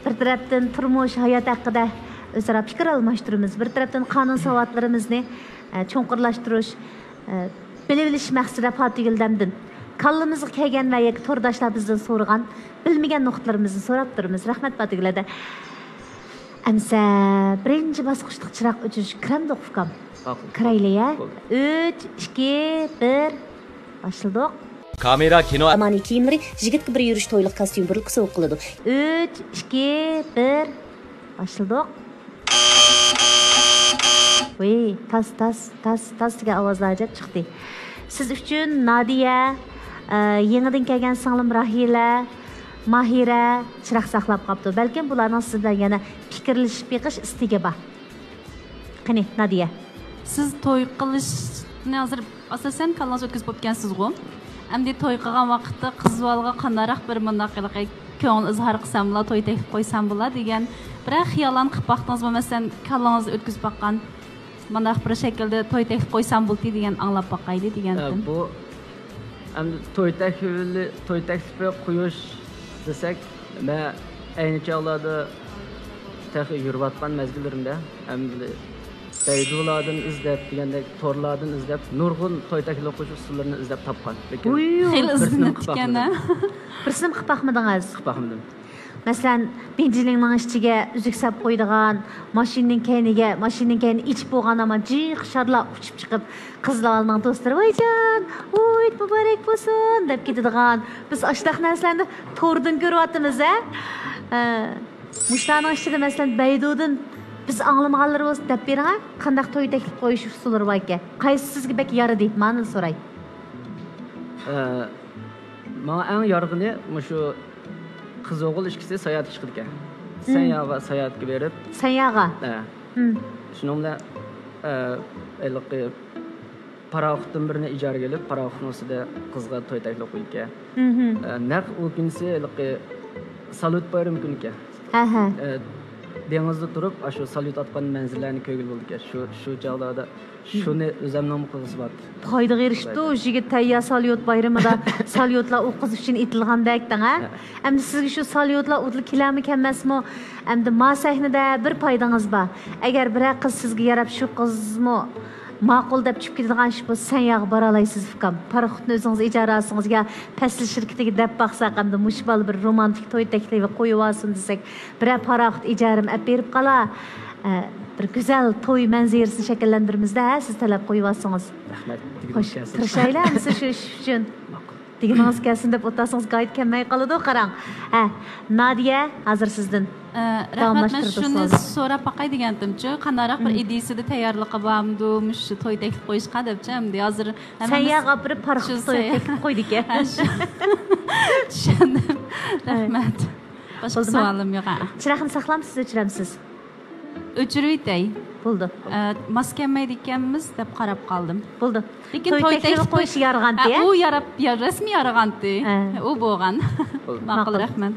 بىر تەرەپتىن تۇرمۇش، ھايات ھەققىدە ئۆزئارا پىكىر ئالماشتۇرىمىز، بىر تەرەپتىن قانۇن ساۋاتلىرىمىزنى، ئە، چوڭقۇرلاشتۇرۇش، ئە، بىلىۋېلىش مەقسىتىدە پاتىگۈل دەمدىن كاللىمىزغا كەلگەن ۋە ياكى تورداشلار بىزدىن سورىغان، بىلمىگەن نۇقتىلىرىمىزنى سوراپ تۇرىمىز. رەھمەت پاتىگۈل ھەدە. ئەمسە بىرىنچى باسقۇچلۇق چىراغ ئۆچۈرۈش كىرەمدۇق ئۇكام؟ ماقۇل. كىرەيلى، يە؟ بولدى. ئۈچ، ئىككى، بىر. باشلىدۇق. كامېرا، كىنو. ئامانىي كىيىملىرى يىگىتكە بىر يۈرۈش تويلۇق كاستيۇم بۇرۇلكىسى ئوقۇلىدۇ. ئۈچ، ئىككى، بىر. باشلىدۇق. ۋىي، تاس، تاس، تاس، تاس دېگەن ئاۋازلار ئەجەب چىقتى. سىز ئۈچۈن نادىيە، ئە، يېڭىدىن كەلگەن سىڭلىم راھىلە، ماھىرە چىراغ ساقلاپ قاپتۇ. بەلكىم بۇلارنىڭ سىز بىلەن يەنە پىكىرلىشىپ بېقىش ئىستىكى بار. قېنى، نادىيە. سىز توي قىلىشنى ھازىر ئاساسەن كاللىڭىزدا ئۆتكۈزۈپ بوپكەنسىزغۇ؟ ئەمدى توي قىلغان ۋاقىتتا قىز بالىغا قانداقراق بىر مۇنداق ھېلىقى كۆڭۈل ئىزھار قىلسام بولا، توي تەكلىپ قويسام بولا دېگەن بىرەر خىياللارنى قىلىپ باقتىڭىزمۇ؟ مەسىلەن، كاللىڭىزدا ئۆتكۈزۈپ باققان مۇنداق بىر شەكىلدە توي تەكلىپ قويسام بولدى دېگەن، ئاڭلاپ باقايلى دېگەنتىم. ئە، بۇ ئەمدى توي تەكلىپى، توي تەكلىپى قويۇش دېسەك، مەن ئەينى چاغلاردا تېخى يۈرۈۋاتقان مەزگىللىرىمدە، ئەمدى بەيدۇلاردىن ئىزدەپ دېگەندەك، تورلاردىن ئىزدەپ، نۇرغۇن توي تەكلىپ قويۇش ئۇسۇللىرىنى ئىزدەپ تاپقان. لېكىن ھۇيۇ. خېلى بىرسىنى ئىزدىنىپتىكەن، قىلىپ باقمىدىم. ھە؟ بىرسىنىمۇ قىلىپ باقمىدىڭىز؟ قىلىپ باقمىدىم. مەسىلەن، بېنجىلىڭنىڭ ئىچىگە ئۈزۈك ساپ قويىدىغان، ماشىنىنىڭ كەينىگە، ماشىنىنىڭ كەينىنى ئېچىپ بولغان ھامان جىق شارلا ئۇچۇپ چىقىپ، قىز بالىنىڭ دوستلىرى، «ۋايجان، ئۇيت مۇبارەك بولسۇن!» دەپ كېتىدىغان، بىز ئاشۇنداق نەرسىلەرنى توردىن كۆرۈۋاتىمىز، ھە؟ ھە. مۇشۇلارنىڭ ئىچىدە، مەسىلەن، بەيدۇدىن بىز ئاڭلىمىغانلىرى بولسا دەپ بېرىڭە، قانداق توي تەكلىپ قويۇش ئۇسۇللىرى باركەن؟ قايسى سىزگە بەك يارىدى؟ مانا سوراي. ئە، ماڭا ئەڭ يارىغىنى مۇشۇ قىز ئوغۇل ئىككىسى ساياھەتكە چىقىدىكەن. مم. سەنياغا ساياھەتكە بېرىپ. سەنياغا؟ ھە. مم. شۇنىڭ بىلەن، ئە، ھېلىقى پاراخوتتىن بىرىنى ئىجارىگە ئېلىپ، پاراخوتنىڭ ئۈستىدە قىزغا توي تەكلىپ قويىدىكەن. مم. ئە، نەق ئۇ كۈنىسى ھېلىقى ساليۇت بايرىمى كۈنىكەن. ھە، ھە. ئە، دېڭىزدا تۇرۇپ، ئاشۇ ساليۇت ئاتقان مەنزىرىلەرنى كۆرگىلى بولىدىكەن. شۇ، شۇ چاغلاردا شۇنى ئۆزەمنىڭمۇ قىلغۇسى بار. پايدىغا ئېرىشىپتۇ، يىگىت تەييار ساليۇت بايرىمىدا ساليۇتلار ئۇ قىز ئۈچۈن ئېتىلغاندەك دەڭ، ھە؟ ھە. ئەمدى سىزگە شۇ ساليۇتلار ئۇدۇل كېلەرمۇ كەلمەسمۇ، ئەمدى ما سەھنىدە بىر پايدىڭىز بار. ئەگەر بىرەر قىز سىزگە ياراپ، شۇ قىزمۇ ماقۇل دەپ چۈشۈپ كېتىدىغان ئىش بولسا، سەنياغا بارالايسىز، ئۇكام. پاراخوتنى ئۆزىڭىز ئىجارە ئالسىڭىز يا پەسىل شىركىتىگە دەپ باقساق، ئەمدى مۇشۇ بالا بىر رومانتىك توي تەكلىپى قويۇۋالسۇن دېسەك، بىرەر پاراخوت ئىجارىمۇ ئەپ بېرىپ قالا. ئە، بىر گۈزەل توي مەنزىرىسىنى شەكىللەندۈرىمىزدە، ھە، سىز تەلەپ قويۇۋالسىڭىز. رەھمەت، دېگىنىڭىز كەلسۇن. تىرىشايلى ئەمىسە شۇ ئىش ئۈچۈن. ماقۇل. دېگىنىڭىز كەلسۇن دەپ ئولتۇرسىڭىز گايىت كەلمەي قالىدۇ، قاراڭ. ھە، نادىيە، ھازىر سىزدىن. ئە، رەھمەت، مەن داۋاملاشتۇرىدۇ شۇنى سوئالنى. سوراپ باقاي دېگەنتىمچۇ، قانداقراق بىر، مم، ئىدىيىسىدە تەييارلىقى بارمىدۇ مۇشۇ توي تەكلىپ قويۇشقا دەپچۇ، ئەمدى ھازىر ھەممىمىز سەنياغا ئاپىرىپ پاراخوت شۇ توي سەنياغ تەكلىپ قويدىكەن. ھە، شۇ. چۈشەندىم. ھە. رەھمەت. باشقا بولدىما؟ سوئالىم يوق، ھە. چىراغنى ساقلامسىز، ئۆچۈرەمسىز؟ ئۆچۈرۈۋېتەي. بولدى. ئە، ماس كەلمەيدىكەنمىز دەپ قاراپ قالدىم. بولدى. لېكىن توي توي تەكلىپ تەكلىپ قويۇش يارىغانتى، ھە، ھە؟ ئۇ ياراپ، يا-، رەسمىي يارىغانتى. ھە. ئۇ بولغان. بولدى. ماقۇل، ماقۇل. رەھمەت.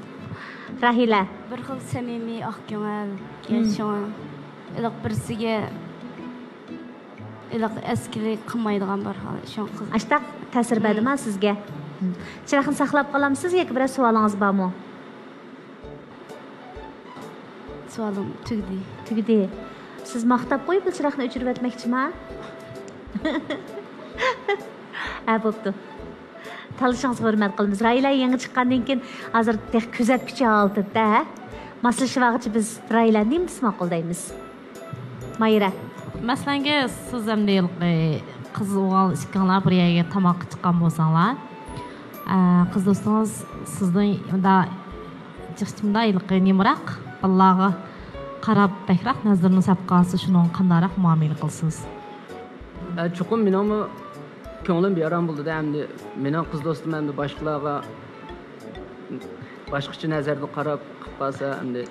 راھىلە. بىر خىل سەمىمىي، ئاق كۆڭۈل، مم، شۇڭا ھېلىقى بىرسىگە ھېلىقى ئەسكىلىك قىلمايدىغان بىر خىل، شۇڭا قىز-، ئاشتاق تەسىر، مم، بەردىما سىزگە؟ مم. چىراغنى ساقلاپ قالامسىز ياكى بىرەر سوئالىڭىز بارمۇ؟ سوئالىم تۈگىدى. تۈگىدى. سىز ماختاپ قويۇپ، بۇ چىراغنى ئۆچۈرۈۋەتمەكچىما؟ ھە، بوپتۇ. تاللىشىڭىزغا ھۆرمەت قىلىمىز. رايلار يېڭى چىققاندىن كېيىن ھازىر تېخى كۆزەتكۈچى ھالىتىدە، ھە؟ ماسلىشىۋالغۇچە بىز رايلار نېمە دېسە ماقۇل دەيمىز؟ مايرا. مەسىلەنگە، سىز ئەمدى ھېلىقى قىز ئوغۇل ئىككىڭلار بىر يەرگە تاماققا چىققان بولساڭلار، ئە، قىز دوستىڭىز سىزدىن مۇندا جىقچىمدا ھېلىقى نېمىراق بالىلارغا قاراپ بەكرەك نەزىرىنى سەپ قالسا، شۇنىڭغا قانداقراق مۇئامىلە قىلىسىز؟ ئە، چوقۇم مېنىڭمۇ كۆڭلۈم بىئارام بولىدۇ-دە، ئەمدى مېنىڭ قىز دوستۇم ئەمدى باشقىلارغا باشقىچە نەزەردە قاراپ قىلىپ قالسا، ئەمدى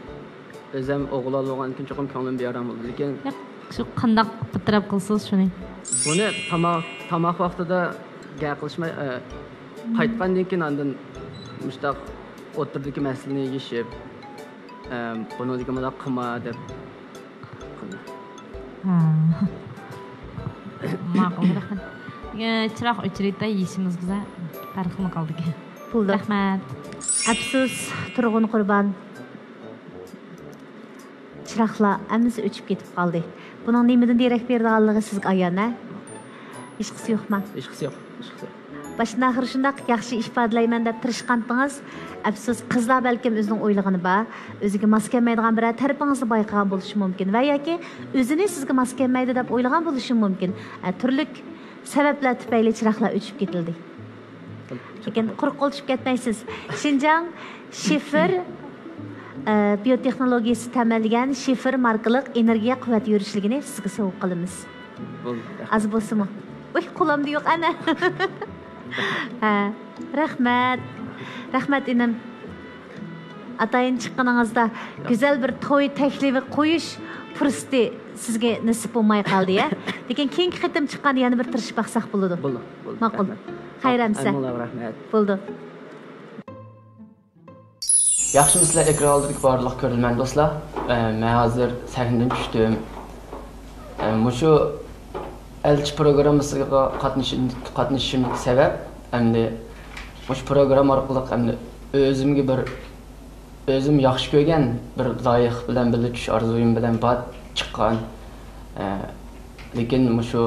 ئۆزۈم ئوغۇل ئالىدىغاندىكىن چوقۇم كۆڭلۈم بىئارام بولىدۇ. لېكىن ياق، شۇ قانداق بىر تەرەپ قىلىسىز شۇنى؟ بۇنى تاماق، تاماق ۋاقتىدا گەپ قىلىشماي، ئە، قايتقاندىن كېيىن ئاندىن مۇشتاق ئوتتۇرىدىكى مەسىلىنى يېشىپ، ئە، بۇنىڭدىكى مۇنداق قىلما دەپ. ھا. ماقۇل، رەھمەت. ئە، چىراغ ئۆچۈرۈۋېتەي، يېشىمىز بىزە پەرقمۇ قالدىكەن. بولدى. رەھمەت. ئەپسۇس، تۇرغۇن قۇربان. چىراغلار ھەممىسى ئۆچۈپ كېتىپ قالدى. بۇنىڭ نېمىدىن دېرەك بېرىدىغانلىقى سىزگە ئايان، ھە؟ ھېچقىسى يوقما؟ ھېچقىسى يوق، ھېچقىسى يوق. باشتىن ئاخىر شۇنداق ياخشى ئىپادىلەيمەن دەپ تىرىشقانتىڭىز. ئەپسۇس، قىزلار بەلكىم ئۆزىنىڭ ئويلىغىنى بار، ئۆزىگە ماس كەلمەيدىغان بىرەر تەرىپىڭىزنى بايقىغان بولۇشى مۇمكىن ۋە ياكى ئۆزىنى سىزگە ماس كەلمەيدۇ دەپ ئويلىغان بولۇشى مۇمكىن. ئە، تۈرلۈك سەۋەبلەر تۈپەيلى چىراغلار ئۆچۈپ كېتىلدى. لېكىن قۇرۇق قول چۈشۈپ كەتمەيسىز. شىنجاڭ شىفېر، ئە، بىيوتېخنولوگىيىسى تەمىنلىگەن شىفېر ماركىلىق ئېنېرگىيە قۇۋۋەت يۈرۈشلۈكىنى سىزگە سوۋغا قىلىمىز. بولدى. ئاز بولسىمۇ. ۋاي، قولۇمدا يوق، ئەنە. ھە، رەھمەت. رەھمەت، ئىنىم. ئاتايىن چىققىنىڭىزدا گۈزەل بىر توي تەكلىپى قويۇش پۇرسىتى سىزگە نېسىپ بولماي قالدى، يا؟ لېكىن كېيىنكى قېتىم چىققاندا يەنە بىر تىرىشىپ باقساق بولىدۇ. بولىدۇ، بولىدۇ. ماقۇل. رەھمەت. خەير ئەمىسە. ئەمىنلارغا رەھمەت. بولدى. ياخشىمۇسىلەر ئېكران ئالدىدىكى بارلىق كۆرۈرمەن دوستلار؟ ئە، مەن ھازىر سەھنىدىن چۈشتۈم. ئە، مۇشۇ ئەلچى پروگراممىسىغا قاتنىشىم-، قاتنىشىشىمدىكى سەۋەب، ئەمدى مۇشۇ پروگرامما ئارقىلىق ئەمدى ئۆزۈمگە بىر، ئۆزۈم ياخشى كۆرگەن بىر لايىق بىلەن بىللە چۈشۈش ئارزۇيۇم بىلەن بار چىققان. ئە، لېكىن مۇشۇ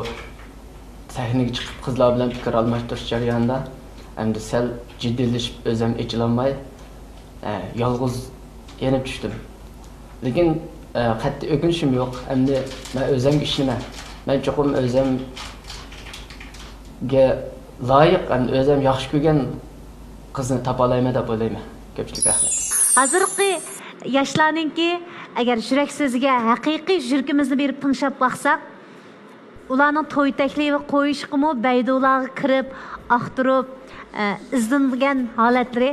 سەھنىگە چىقىپ قىزلار بىلەن پىكىر ئالماشتۇرۇش جەريانىدا ئەمدى سەل جىددىيلىشىپ ئۆزۈم ئېچىلالماي، ئە، يالغۇز يېنىپ چۈشتۈم. لېكىن، ئە، قەتئىي ئۆكۈنۈشۈم يوق. ئەمدى مەن ئۆزۈمگە ئىشىنىمەن. مەن چوقۇم ئۆزۈمگە لايىق، ئەمدى ئۆزۈم ياخشى كۆرگەن قىزنى تاپالايمەن دەپ ئويلايمەن. كۆپچىلىك رەھمەت. ھازىرقى ياشلارنىڭكى ئەگەر يۈرەك سۆزىگە ھەقىقىي يۈرىكىمىزنى بېرىپ تىڭشاپ باقساق، ئۇلارنىڭ توي تەكلىپى قويۇشقىمۇ بەيدۇلارغا كىرىپ، ئاختۇرۇپ، ئە، ئىزدىنگەن ھالەتلىرى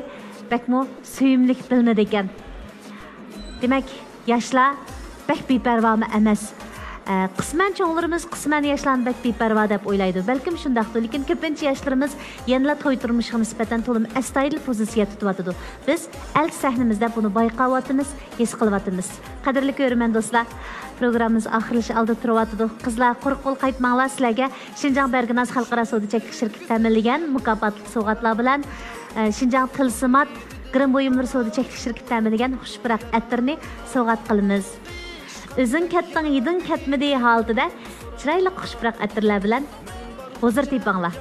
بەكمۇ سۆيۈملۈك بىلىنىدىكەن. دېمەك، ياشلار بەك بىپەرۋامۇ ئەمەس. ئە، قىسمەن چوڭلىرىمىز، قىسمەن ياشلارنى بەك بىپەرۋا دەپ ئويلايدۇ. بەلكىم شۇنداقتۇ، لېكىن كۆپىنچە ياشلىرىمىز يەنىلا توي تۇرمۇشىغا نىسبەتەن تولىمۇ ئەستايىدىل پوزىتسىيە تۇتۇۋاتىدۇ. بىز ئەلچى سەھنىمىزدە بۇنى بايقاۋاتىمىز، ھېس قىلىۋاتىمىز. قەدىرلىك كۆرۈرمەن دوستلار، پروگراممىمىز ئاخىرلىشىش ئالدىدا تۇرۇۋاتىدۇ. قىزلار، قۇرۇق قول قايتماڭلار، سىلەرگە شىنجاڭ بەرگىناز خەلقئارا سودا چەكلىك شىركىتى تەمىنلىگەن مۇكاپاتلىق سوغاتلار بىلەن، ئە، شىنجاڭ تىلسىمات گىرىم بۇيۇملىرى سودا چەكلىك شىركىتى تەمىنلىگەن خۇش پۇراق ئەتىرنى سوغات قىلىمىز. ئۆزۈڭ كەتتىڭ، ھىدىڭ كەتمىدى ھالىتىدە چىرايلىق خۇش پۇراق ئەتىرلەر بىلەن ھۇزۇر تېپىڭلار.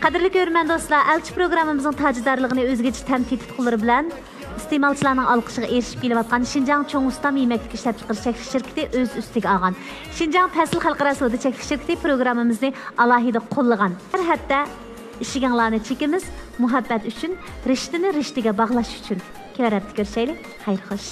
قەدىرلىك كۆرۈرمەن دوستلار، ئەلچى پروگراممىمىزنىڭ تاجىدارلىقىنى ئۆزگىچە تەم تېتىتقۇلىرى بىلەن ئىستېمالچىلارنىڭ ئالقىشىغا ئېرىشىپ كېلىۋاتقان شىنجاڭ چوڭ ئۇستام يېمەكلىك ئىشلەپچىقىرىش چەكلىك شىركىتى ئۆز ئۈستىگە ئالغان. شىنجاڭ پەسىل خەلقئارا سودا چەكلىك شىركىتى پروگراممىمىزنى ئالاھىدە قوللىغان. ھەر ھەپتە ئىشىكىڭلارنى چېكىمىز، مۇھەببەت ئۈچۈن، رىشتىنى رىشتىگە باغلاش ئۈچۈن. كېلەر ھەپتە كۆرۈشەيلى. خەير خوش.